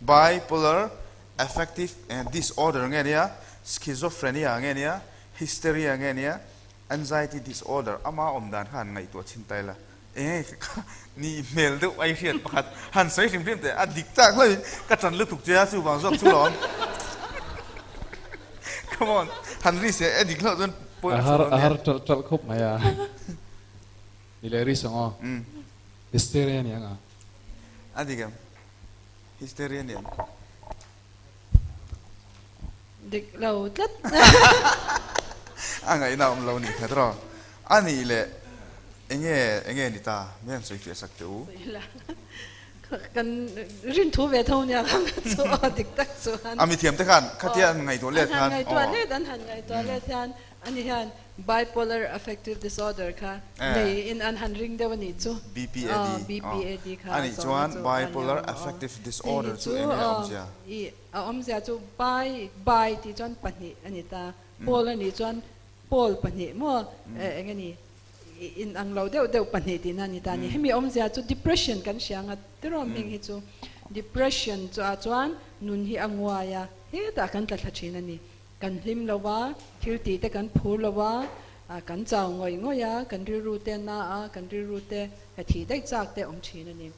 bipolar affective disorder nge nia, schizophrenia nge nia, hysteria nge nia, anxiety disorder ama awm dan kha han ngaihtuah chhin ta ila. Enge kha ni hmel deuh ai hriat pakhat han sawi hrim hrim teh a dik tak hlauhin ka tan lutuk che a chuvang zawk chu lawm. Come on han ri se a dik hlauh chuan pawi A a har hre a dawn har nia. ṭalh ṭalh khawp mai a. Ni leh ri sawng aw. Hysteria ni ang a. A dik em? Hysteria ni em? Dik lo tlat. A ngaihna awm lo nih khat rawh. A nih leh enge enge ni ta? Mi han sawi fiah sak teh u. Kan rin thu ve tho nia kha ka chu aw dik tak chuan. A mithiam te khan khatia an ngaihtuah let khan. An han ngaihtuah let an han ngaihtuah let hian ani hian bipolar affective disorder kha nei in an han ring deuh a nih chu. BPAD. BPAD kha A nih chuan bipolar affective disorder chu enge a awmzia? I a awmzia chu bi bi tih chuan pahnih a ni ta. Pol a nih chuan pol pahnih maw eng a ni in ang lo deuh deuh pahnih tihna a ni ta a ni. Hemi awmzia chu depression kan hria ang a tiraw hming hi chu depression chu ah chuan nun hi a nguai a hetah kan tla thla thin a ni. Kan hlim lo a, thil tih te kan phur lo a, kan chau ngawih ngawih a, kan rilru te a na a, kan rilru te thih daih chak te awm thin a ni.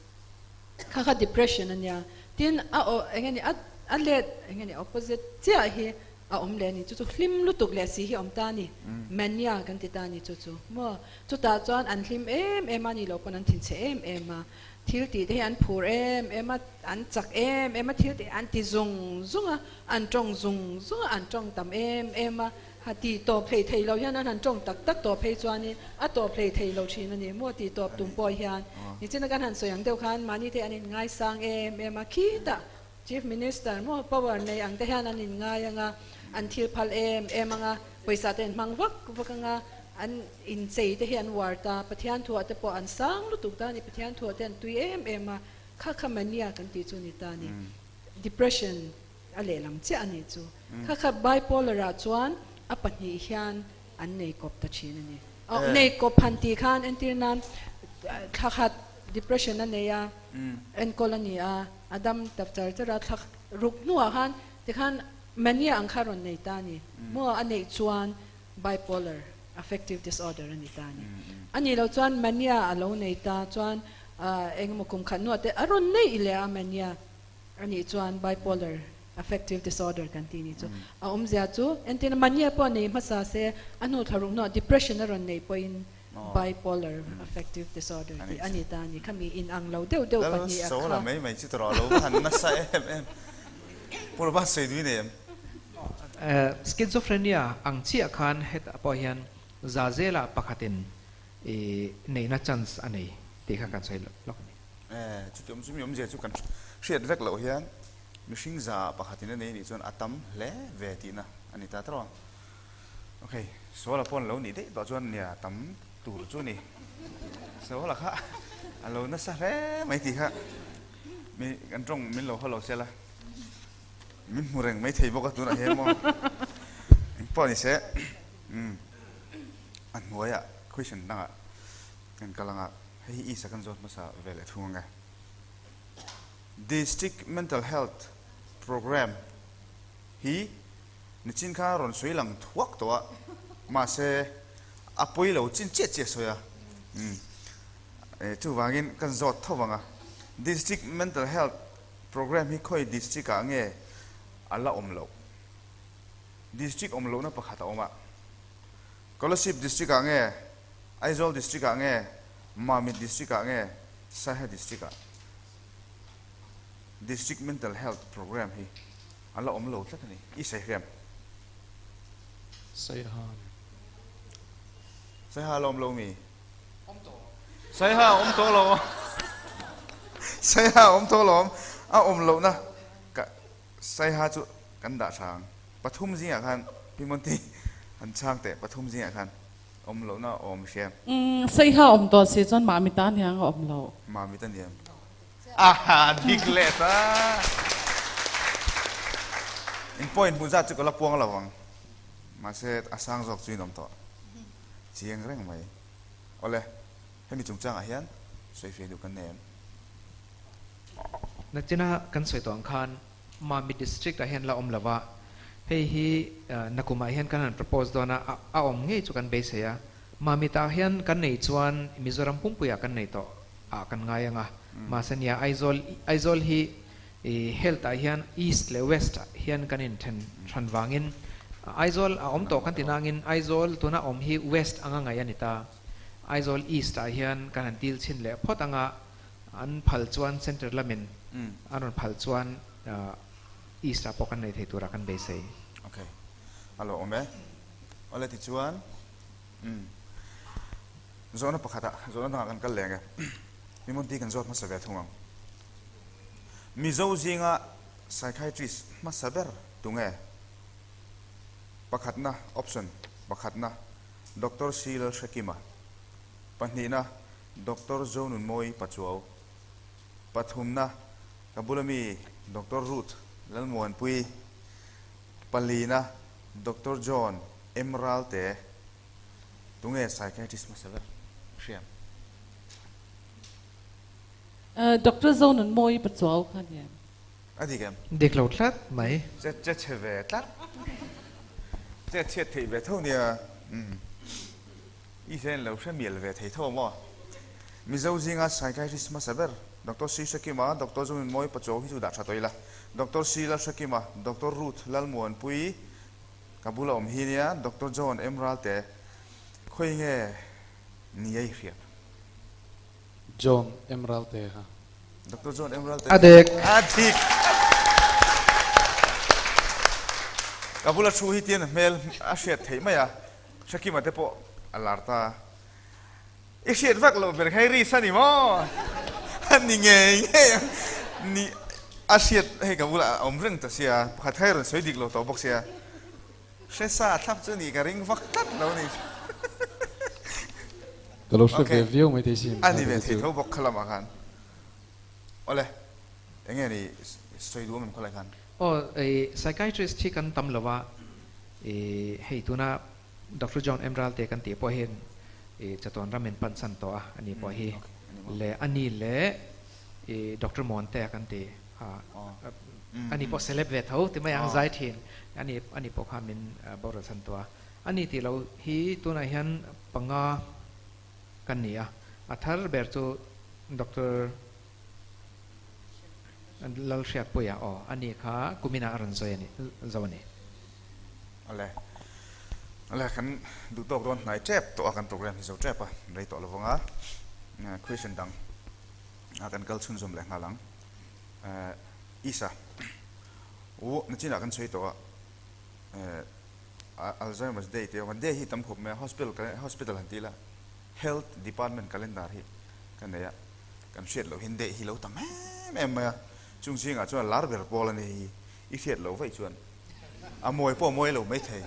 Kha kha depression a nia. Tin, a aw eng nge ni a a let eng nge ni opposite chiah hi a awm leh a ni. Chu chu hlim lutuk leh si hi a awm ta a ni. Mania kan ti ta a ni chu chu. Maw? Chutah chuan an hlim em em a ni lo pawn an thinchhe em em a. Thil tih te hi an phur em em a, an chak em em a, thil tih an ti zung zung a, an tawng zung zung a, an tawng tam em em a. Ha tih tawp hlei thei lo hian an han tawng tak tak tawp phei chuanin a tawp hlei thei lo thin a ni maw tih tawp tum pawh hian nichina kan han sawi ang deuh khan mahni te an inngaisang em em a khitah Chief Minister maw power nei ang te hian an inngai ang a an thil phal em em ang a pawisa te an hmang vak vak ang a an inchei te hi an uar ta Pathian thuah te pawh an sang lutuk ta a ni Pathian thuah te an tui em em a kha kha mania kan tih chu ni ta a ni depression A lehlam chiah a nih chu. Kha kha bipolar ah chuan a pahnih hian an nei kawp ta thin a ni. Aw nei kawp han tih khan entir nan thla khat depression a nei a, enkawl a ni a, a dam ta char char a, thla ruk hnuah khan tikhan mania ang kha a rawn nei ta a ni. Maw a neih chuan bipolar affective disorder a ni ta a ni. A nih loh chuan mania a lo nei ta chuan engemaw kum khat hnuah te a rawn neih leh a mania a nih chuan bipolar affective disorder kan tih ni chu. A awmzia chu entirna mania pawh a nei hmasa se a hnu thla ruk hnuah depression a rawn nei pawhin bipolar affective disorder tih a ni ta a ni. Khami inang lo deuh deuh pahnih a kha. Lal Sola mai mai chu tawrh lo va han nasa em em. Pu Robert sawi dui nei em? Schizophrenia ang chiah khan hetah pawh hian za zela pakhatin i neihna chance a nei tih kha kan sawi lawk a ni. Chuti awm chu mi awmzia chu kan hriat vek loh hian mihring za pakhatin a nei nih chuan a tam hle ve tihna a ni ta tawrh a. Ok, Sola pawh an lo nih daih tawh chuan nia tam tur chu a ni. Sola kha a lo nasa hle mai tih kha mi kan tawng min lo haw lo sela min hmu reng mai thei bawk a tunah hian maw engpawh ni se umm a hnuaiah question dangah kan kal anga hei hi Isa kan zawt hmasa ve leh thung ang e. District Mental Health Programme hi nichin kha rawn sawi lang thuak tawh a, mahse a pawi lo chin chiah chiah sawi a, umm chuvangin kan zawt tho vang a, District Mental Health Programme hi khawi district ah nge a la awm loh? District awm lohna pakhat a awm a, Kolasib District ah nge, Aizawl District ah nge, Mamit District ah nge, Saiha District ah? District Mental Health Programme hi a la awm lo tlat a ni. I sawi hriam. Saiha a ni. Saiha a la awm lo mi? Awm tawh. Saiha a awm tawh lo. Saiha a awm tawh lo awm. A awm lohna ka Saiha chu kan dah tha ang. Pathum zingah khan Pi Monty han chhang teh pathum zingah khan awm lohna a awm hriam. Umm Saiha awm tawh si chuan Mamita a niang a awm lo. Mamita niang. Aha dik leh ta. In point hmuh zat chu ka la puang lo ang. Mahse a sang zawk chu in awm tawh. Chiang reng mai. Awle, hemi chungchangah hian sawi feh duh kan nei em? Nachina kan sawi tawh ang khan Mamit District ah hian la awm lo va, hei hi nakumah hian kan han propose dawn a, a awm ngei chu kan beisei a. Mamit ah hian kan nei chuan Mizoram pumpuiah kan nei tawh ah kan ngai ang a, mahse nia Aizawl Aizawl hi health ah hian East leh West ah hian kan inthen hran vangin Aizawl a awm tawh kan ti nangin Aizawl tuna awm hi West anga ngaih a ni ta. Aizawl East ah hian kan han dil chhin leh phawt anga an phal chuan Centre lamin an rawn phal chuan East ah pawh kan nei thei tura kan beisei. Ok, a lo awm e. Awle tichuan umm zawhna pakhatah zawhna dangah kan kal leh ang e. Mimonti kan zawt hmasa ve thung ang. Mizo zinga psychiatrist hmasa ber tunge? Pakhatna option pakhatna Doctor C Lalhrekima, pahnihna Doctor Zonunmawi Pachuau, pathumna ka bula mi Doctor Ruth Lalmuanpui, palina Doctor John M Ralte. Tunge psychiatrist hmasa ber? Hriam. Doctor Zonunmawi Pachuau kha ni em? A dik em? Dik lo tlat mai. Che che chhe ve tlat. Che chhiat theih ve tho nia. Umm. I hian lo hre mial ve thei tho maw? Mizo zinga psychiatrist hmasa ber Doctor C Hrekima, Doctor Zonunmawi Pachuau hi chu dah tha tawh ila. Doctor C Lalhrekima, Doctor Ruth Lalmuanpui ka bula awm hi nia, Doctor John M Ralte khawi nge ni a i hriat? John M Ralte kha. Doctor John M Ralte. A dek. A dik. Ka bula thu hi tian hmel a hriat theih mai a, Hrekima te pawh a lar ta. I hriat vak loh ber kha i ris a ni maw? A ni ngei ngei ang. Ni a hriat hei ka bulah a awm reng ta sia, pakhat kha i rawn sawi dik lo tawh bawk sia. Hre sa thlap chu ni ka ring vak tlat lo ni. Ka lo hre ve viau mai thei sin. A ni ve thei tho bawk kha lamah khan. Awle, eng nge ni sawi duh awm em khawlai khan? Aw, i psychiatrist hi kan tam lo a, i hei tuna Doctor John M Ralte kan tih pawh hian i chatuan ram in pan san tawh a, ani pawh hi. Le ani leh i Doctor Muantea kan ti a, ani pawh celeb ve tho ti mai ang zai thin, ani ani pawh kha min boral chhan tawh a. Ani tih loh hi tunah hian panga kan ni a, a thar ber chu Doctor Lalhriatpuia aw ani kha kuminah a rawn zawi a ni zo a ni. Awle awle kan duh tawk dawn hnai tep tawh a kan program hi zo tep a rei tawh lovang a question dang a kan kal chhunzawm leh nghal ang Isa u nachinah kan sawi tawh a Alzheimer's day te awm a day hi tam khawp mai a hospital hospital han ti ila health department calendar hi ka nei a kan hriat loh hian day hi lo tam em em mai a chung zingah chuan lar ber pawl a ni hi i hriat loh vaih chuan A mawi pawh a mawi lo maithei.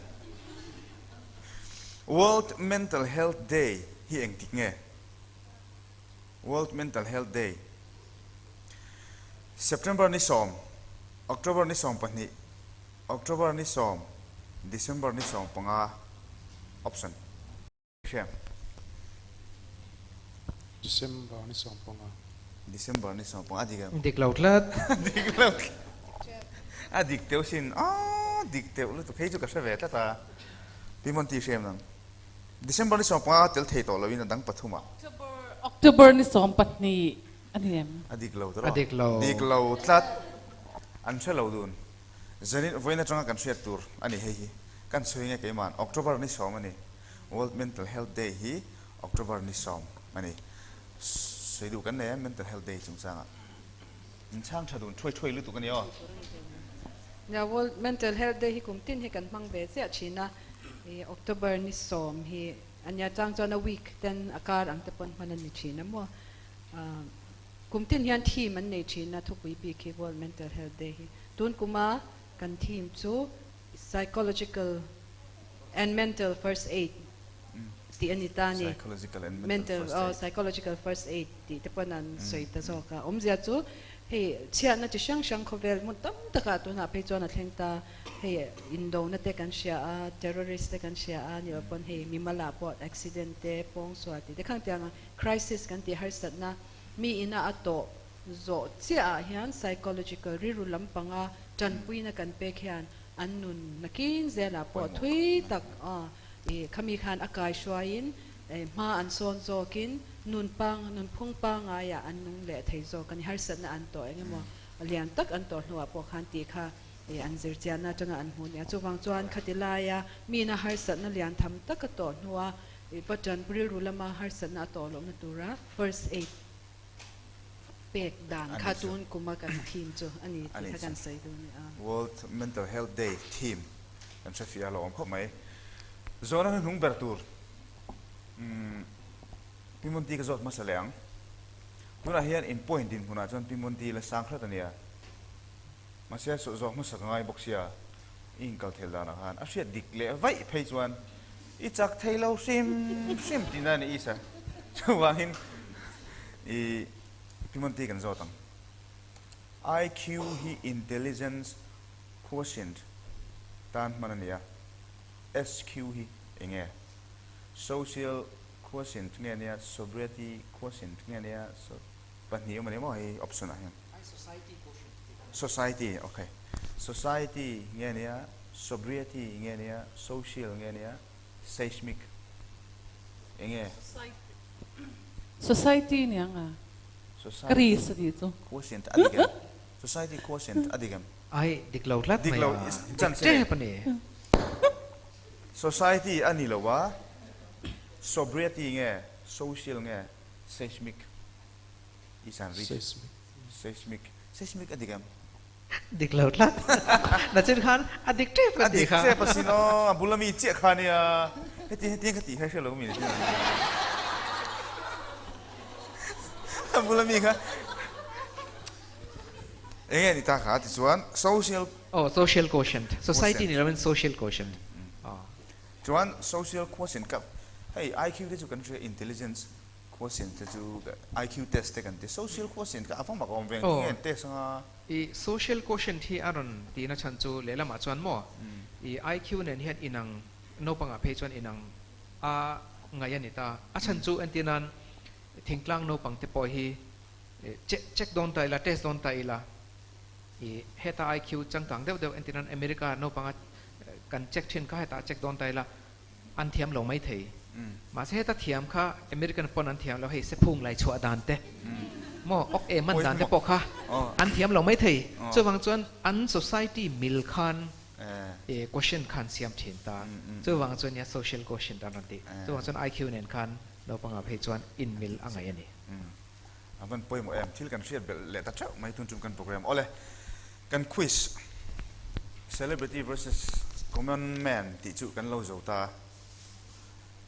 World Mental Health Day hi engtik nge? World Mental Health Day September ni sawm, October ni 12, October ni 10, December ni 15 Option. Hriam. December ni 15. December ni 15 a dik em? Dik lo tlat. Dik lo tlat. A dik teuh sin. Aaa dik teuh lutuk. Hei chu ka hre ve tlat a. Pi Monty hriam nang. December ni 15 a tel thei tawh loin a dang pathum ah. October ni 12 a ni em? A dik lo tawh. A dik lo. Dik lo tlat. An hre lo dun. Zanin vawiin atanga kan hriat tur a ni hei hi. Kan sawi nge keima'n October ni 10 a ni. World Mental Health Day hi October ni 10 a ni. Sawi duh kan nei a Mental Health Day chungchangah. In chhang tha dun thuai thuai lutuk a ni aw. Nia, World Mental Health Day hi kum tin hi kan hmang ve chiah thin a, i October ni 10 hi a nia chang chuan a week ten a kar ang te pawn hman a ni thin a maw. Kum tin hian theme an nei thin a thupui bik hi World Mental Health Day hi. Tun kuma kan theme chu Psychological and mental first aid tih a ni ta a ni. Psychological and mental first aid. Psychological first aid tih te pawn an sawi ta zawk a. Awmzia chu hei chhiatna chi hrang hrang khawvel hmun tam takah tunah phei chuan a thleng ta. Hei indona te kan hria a, terrorist te kan hria a, ni lo pawn hei mimal ah pawh accident te, pawngsual tih te khang tiang a crisis kan tih harsatna mi ina a tawh zawh chiah ah hian psychological rilru lampanga tanpuina kan pek hian An nun nakin zelah pawh thui tak i khami khan a kai hruaiin hma an sawn zawkin nun pang nunphung pangaiah an nung leh thei zawk a ni. Harsatna an tawh eng emaw lian tak an tawh hnuah pawh khan tih kha an zirchianna atanga an hmuh nia. Chuvang chuan khati laia mina harsatna lian tham tak a tawh hnua i button rilru lama harsatna a tawh lohna tura first aid pek dan kha tun kuma kan theme chu a ni tih kha kan sawi dawn a ni a. World Mental Health Day theme kan hre fiah a lo awm khawp mai. Zawhna hnuhnung ber tur Pi Monty ka zawt hmasa leh ang. Tunah hian in point dinhmunah chuan Pi Monty la sang hrat a nia. Mahse zawh hmasa ka ngai bawk sia i inkal thel danah khan a hriat dik leh vaih phei chuan i chak thei lo hrim hrim tihna a ni Isa. Chuvangin i Pimonti kan zawt ang. IQ hi intelligence quotient tan hman a ni a, SQ hi eng nge? Social quotient nge nia, sobriety quotient nge nia, pahnih awm a ni maw hei option ah hian? Society ok. Society nge nia, sobriety nge nia, social nge nia, seismic eng nge? Society ni ang a. Ka ri sa ni chu. Quotient a dik em? Society quotient a dik em? Ai, dik lo tlat mai a. Dik tep a ni. Society a ni lo a, sobriety nge, social nge, seismic Isan ri. Seismic. Seismic. Seismic a dik em? Dik lo tlat. Nachin khan a dik tep ka ti kha. A dik tep asin aw, a bul ami chiah kha nia. Heti hetiang ka tih kha hre lo mi nachin. A bul ami kha. Enge ni ta kha tichuan social. Oh, social quotient. Society ni loin social quotient. Chuan social quotient ka hei IQ te chu kan hria intelligence Quotient te chu IQ test te kan ti, social quotient kha a va mak awm ve, engtin nge an test anga? I social quotient hi a rawn tihna chhan chu lehlamah chuan maw i IQ nen hian inang naupangah phei chuan inang a ngaih a ni ta. A chhan chu entir nan Thingtlang naupang te pawh hi check check dawn ta ila, test dawn ta ila, i heta IQ changkang deuh deuh entir nan America naupanga kan check thin kha hetah check dawn ta ila an thiam lo mai thei. Mahse heta thiam kha American pawn an thiam lo, hei sephung lai chhuah dan te maw awk em man dan te pawh kha an thiam lo mai thei. Chuvang chuan an society mil khan quotient kha an siam thin ta. Chuvang chuan nia social quotient an rawn tih. Chuvang chuan IQ nen khan naupangah phei chuan inmil a ngaih a ni. A van pawimawh em? Thil kan hriat belh leh ta theuh mai tun tum kan program. Awle, kan quiz Celebrity versus Common Man tih chu kan lo zo ta.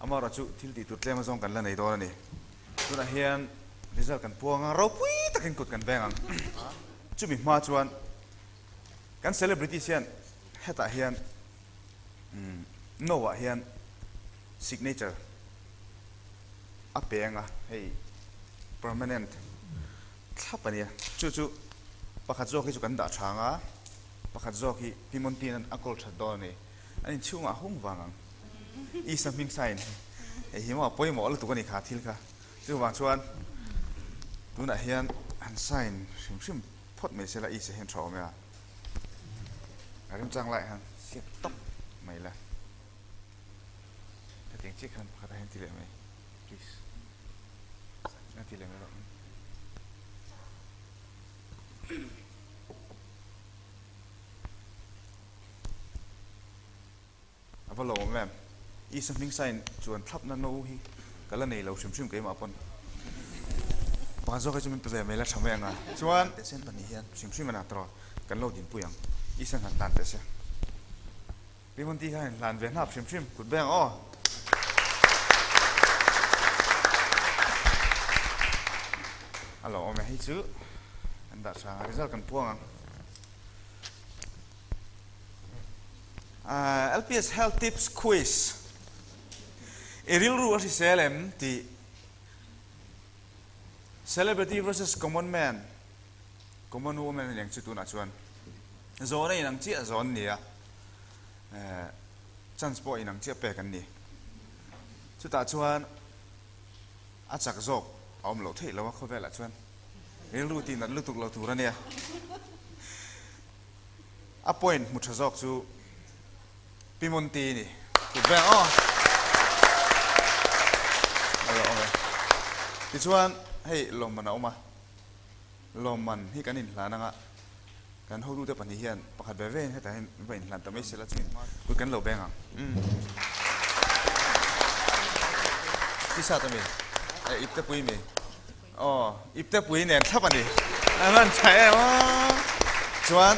Amaherawh chu thil tih tur tlem azawng kan la nei dawn a ni. Tunah hian result kan puang a, ropui takin kut kan veng ang. Chumi hma chuan kan celebrities hian hetah hian no ah hian signature a peng a, hei permanent thlap a nia. Chu chu pakhat zawk hi chu kan dah tha ang a, pakhat zawk hi Pi Montian a kawl that dawn a ni. An inchhungah a hung vang ang. Isa hming sign hi hei hi maw a pawimawh lutuk a ni kha thil kha. Chuvang chuan tunah hian han sign hrim hrim phawt mai se la Isa hian tha awm e a. A remchang laiah hian siak tawp mai la. Hetiang chiah khan pakhat ah hian ti leh mai please a ti leh mai rawh. A va lawm em? Isa hming sign chuan thlapna no hi ka la nei lo hrim hrim keimah pawn. Pakhat zawk hi chu min pe ve mai la tha mai ang a. Chuan sen pahnih hian hrim hrim a na tawh kan lo dinpui ang. Isa han hlan teh se. Pi Monti kha in hlan ve hnap hrim hrim kut beng aw. A lo awm e hei chu kan dah tha ang a result kan puang ang. LPS Health Tips Quiz I rilru a hrisel em tih Celebrity versus Common Man Common Woman a ni ang chu tunah chuan Zawn a inang chiah zawn nia, chance pawh a inang chiah pek an ni. Chutah chuan a chak zawk a awm loh theih lo a khawvelah chuan rilru tih nat lutuk lo tur a nia. A point hmu tha zawk chu Pi Monti a ni. Kut veng aw. A lo awm e. Tichuan hei lawmman a awm a. Lawmman hi kan inhlan anga kan hotute pahnih hian pakhat ve ve in hetah hian va inhlan ta mai sela chuan kut kan lo beng ang. Umm. Tisa ta mi? Eh ipte pui mi? Aw ipte pui nen thlap a ni. A hman tha em aw. Chuan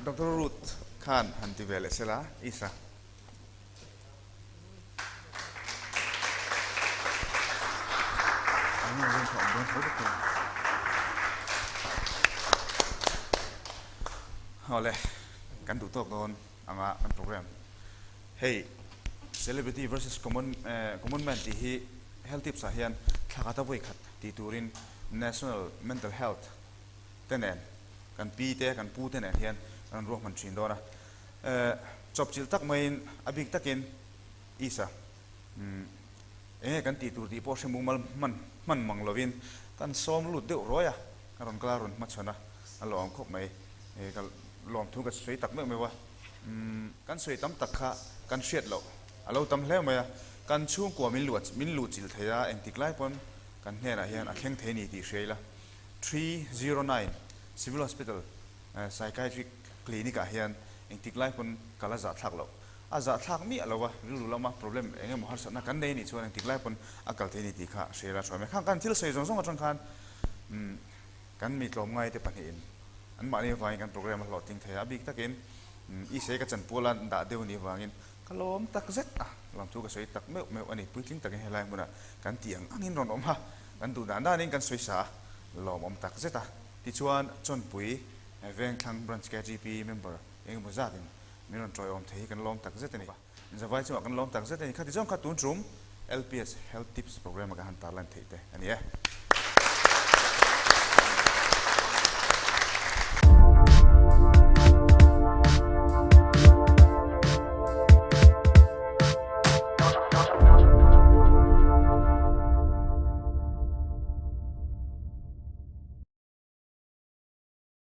Doctor Ruth khan han ti ve leh sela Isa. Awle, kan duh tawk dawn anga kan program hei Celebrity versus Common Common Man tih hi Health Tips ah hian thla khat a vawi khat tih turin National Mental Health te nen kan pi te kan pu te nen hian kan rawn ruahman thin dawn a. Chawpchilh tak maiin a bik takin Isa, eng nge kan tih tur tih pawh hre mumal hman hman mang lovin kan sawm lut deuh ruai a, ka rawn kal a rawn hmachhawn a, a lawm khawp mai. Ka lawm thu ka sawi tak meuh meuh a, kan sawi tam tak kha kan hriat loh a lo tam hle mai a, kan chhungkua min luah min luhchilh thei a, engtik lai pawn kan hnenah hian a thleng thei ni tih hria ila. 309 Civil Hospital Psychiatric Clinic ah hian engtik lai pawn kal a zahthlak loh. A zahthlak miah lo a, rilru lama problem eng emaw harsatna kan nei anih chuan engtik lai pawn a kal thei a ni tih kha hria ila hruai mai. Khang kan thil sawi zawng zawng atang khan kan mi tlawmngai te pahnihin anmahni avangin kan program a hlawhtling thei a, a bik takin i sei ka chanpual a dah deuh anih avangin ka lawm tak zet a, lawmthu ka sawi tak meuh meuh a ni. Puitling takin helai hmunah kan tih ang angin rawn awm a, kan duh dan danin kan sawi sa a, lawmawm tak zet a. Tichuan, Chawnpui Vengthlang Branch KGP member eng emaw zatin min rawn tawiawm thei hi kan lawm tak zet a ni. Zavai chungah kan lawm tak zet a ni. Khati zawng kha tun tum LPS Health Tips Programme-a kan han tarlan theih te a ni e.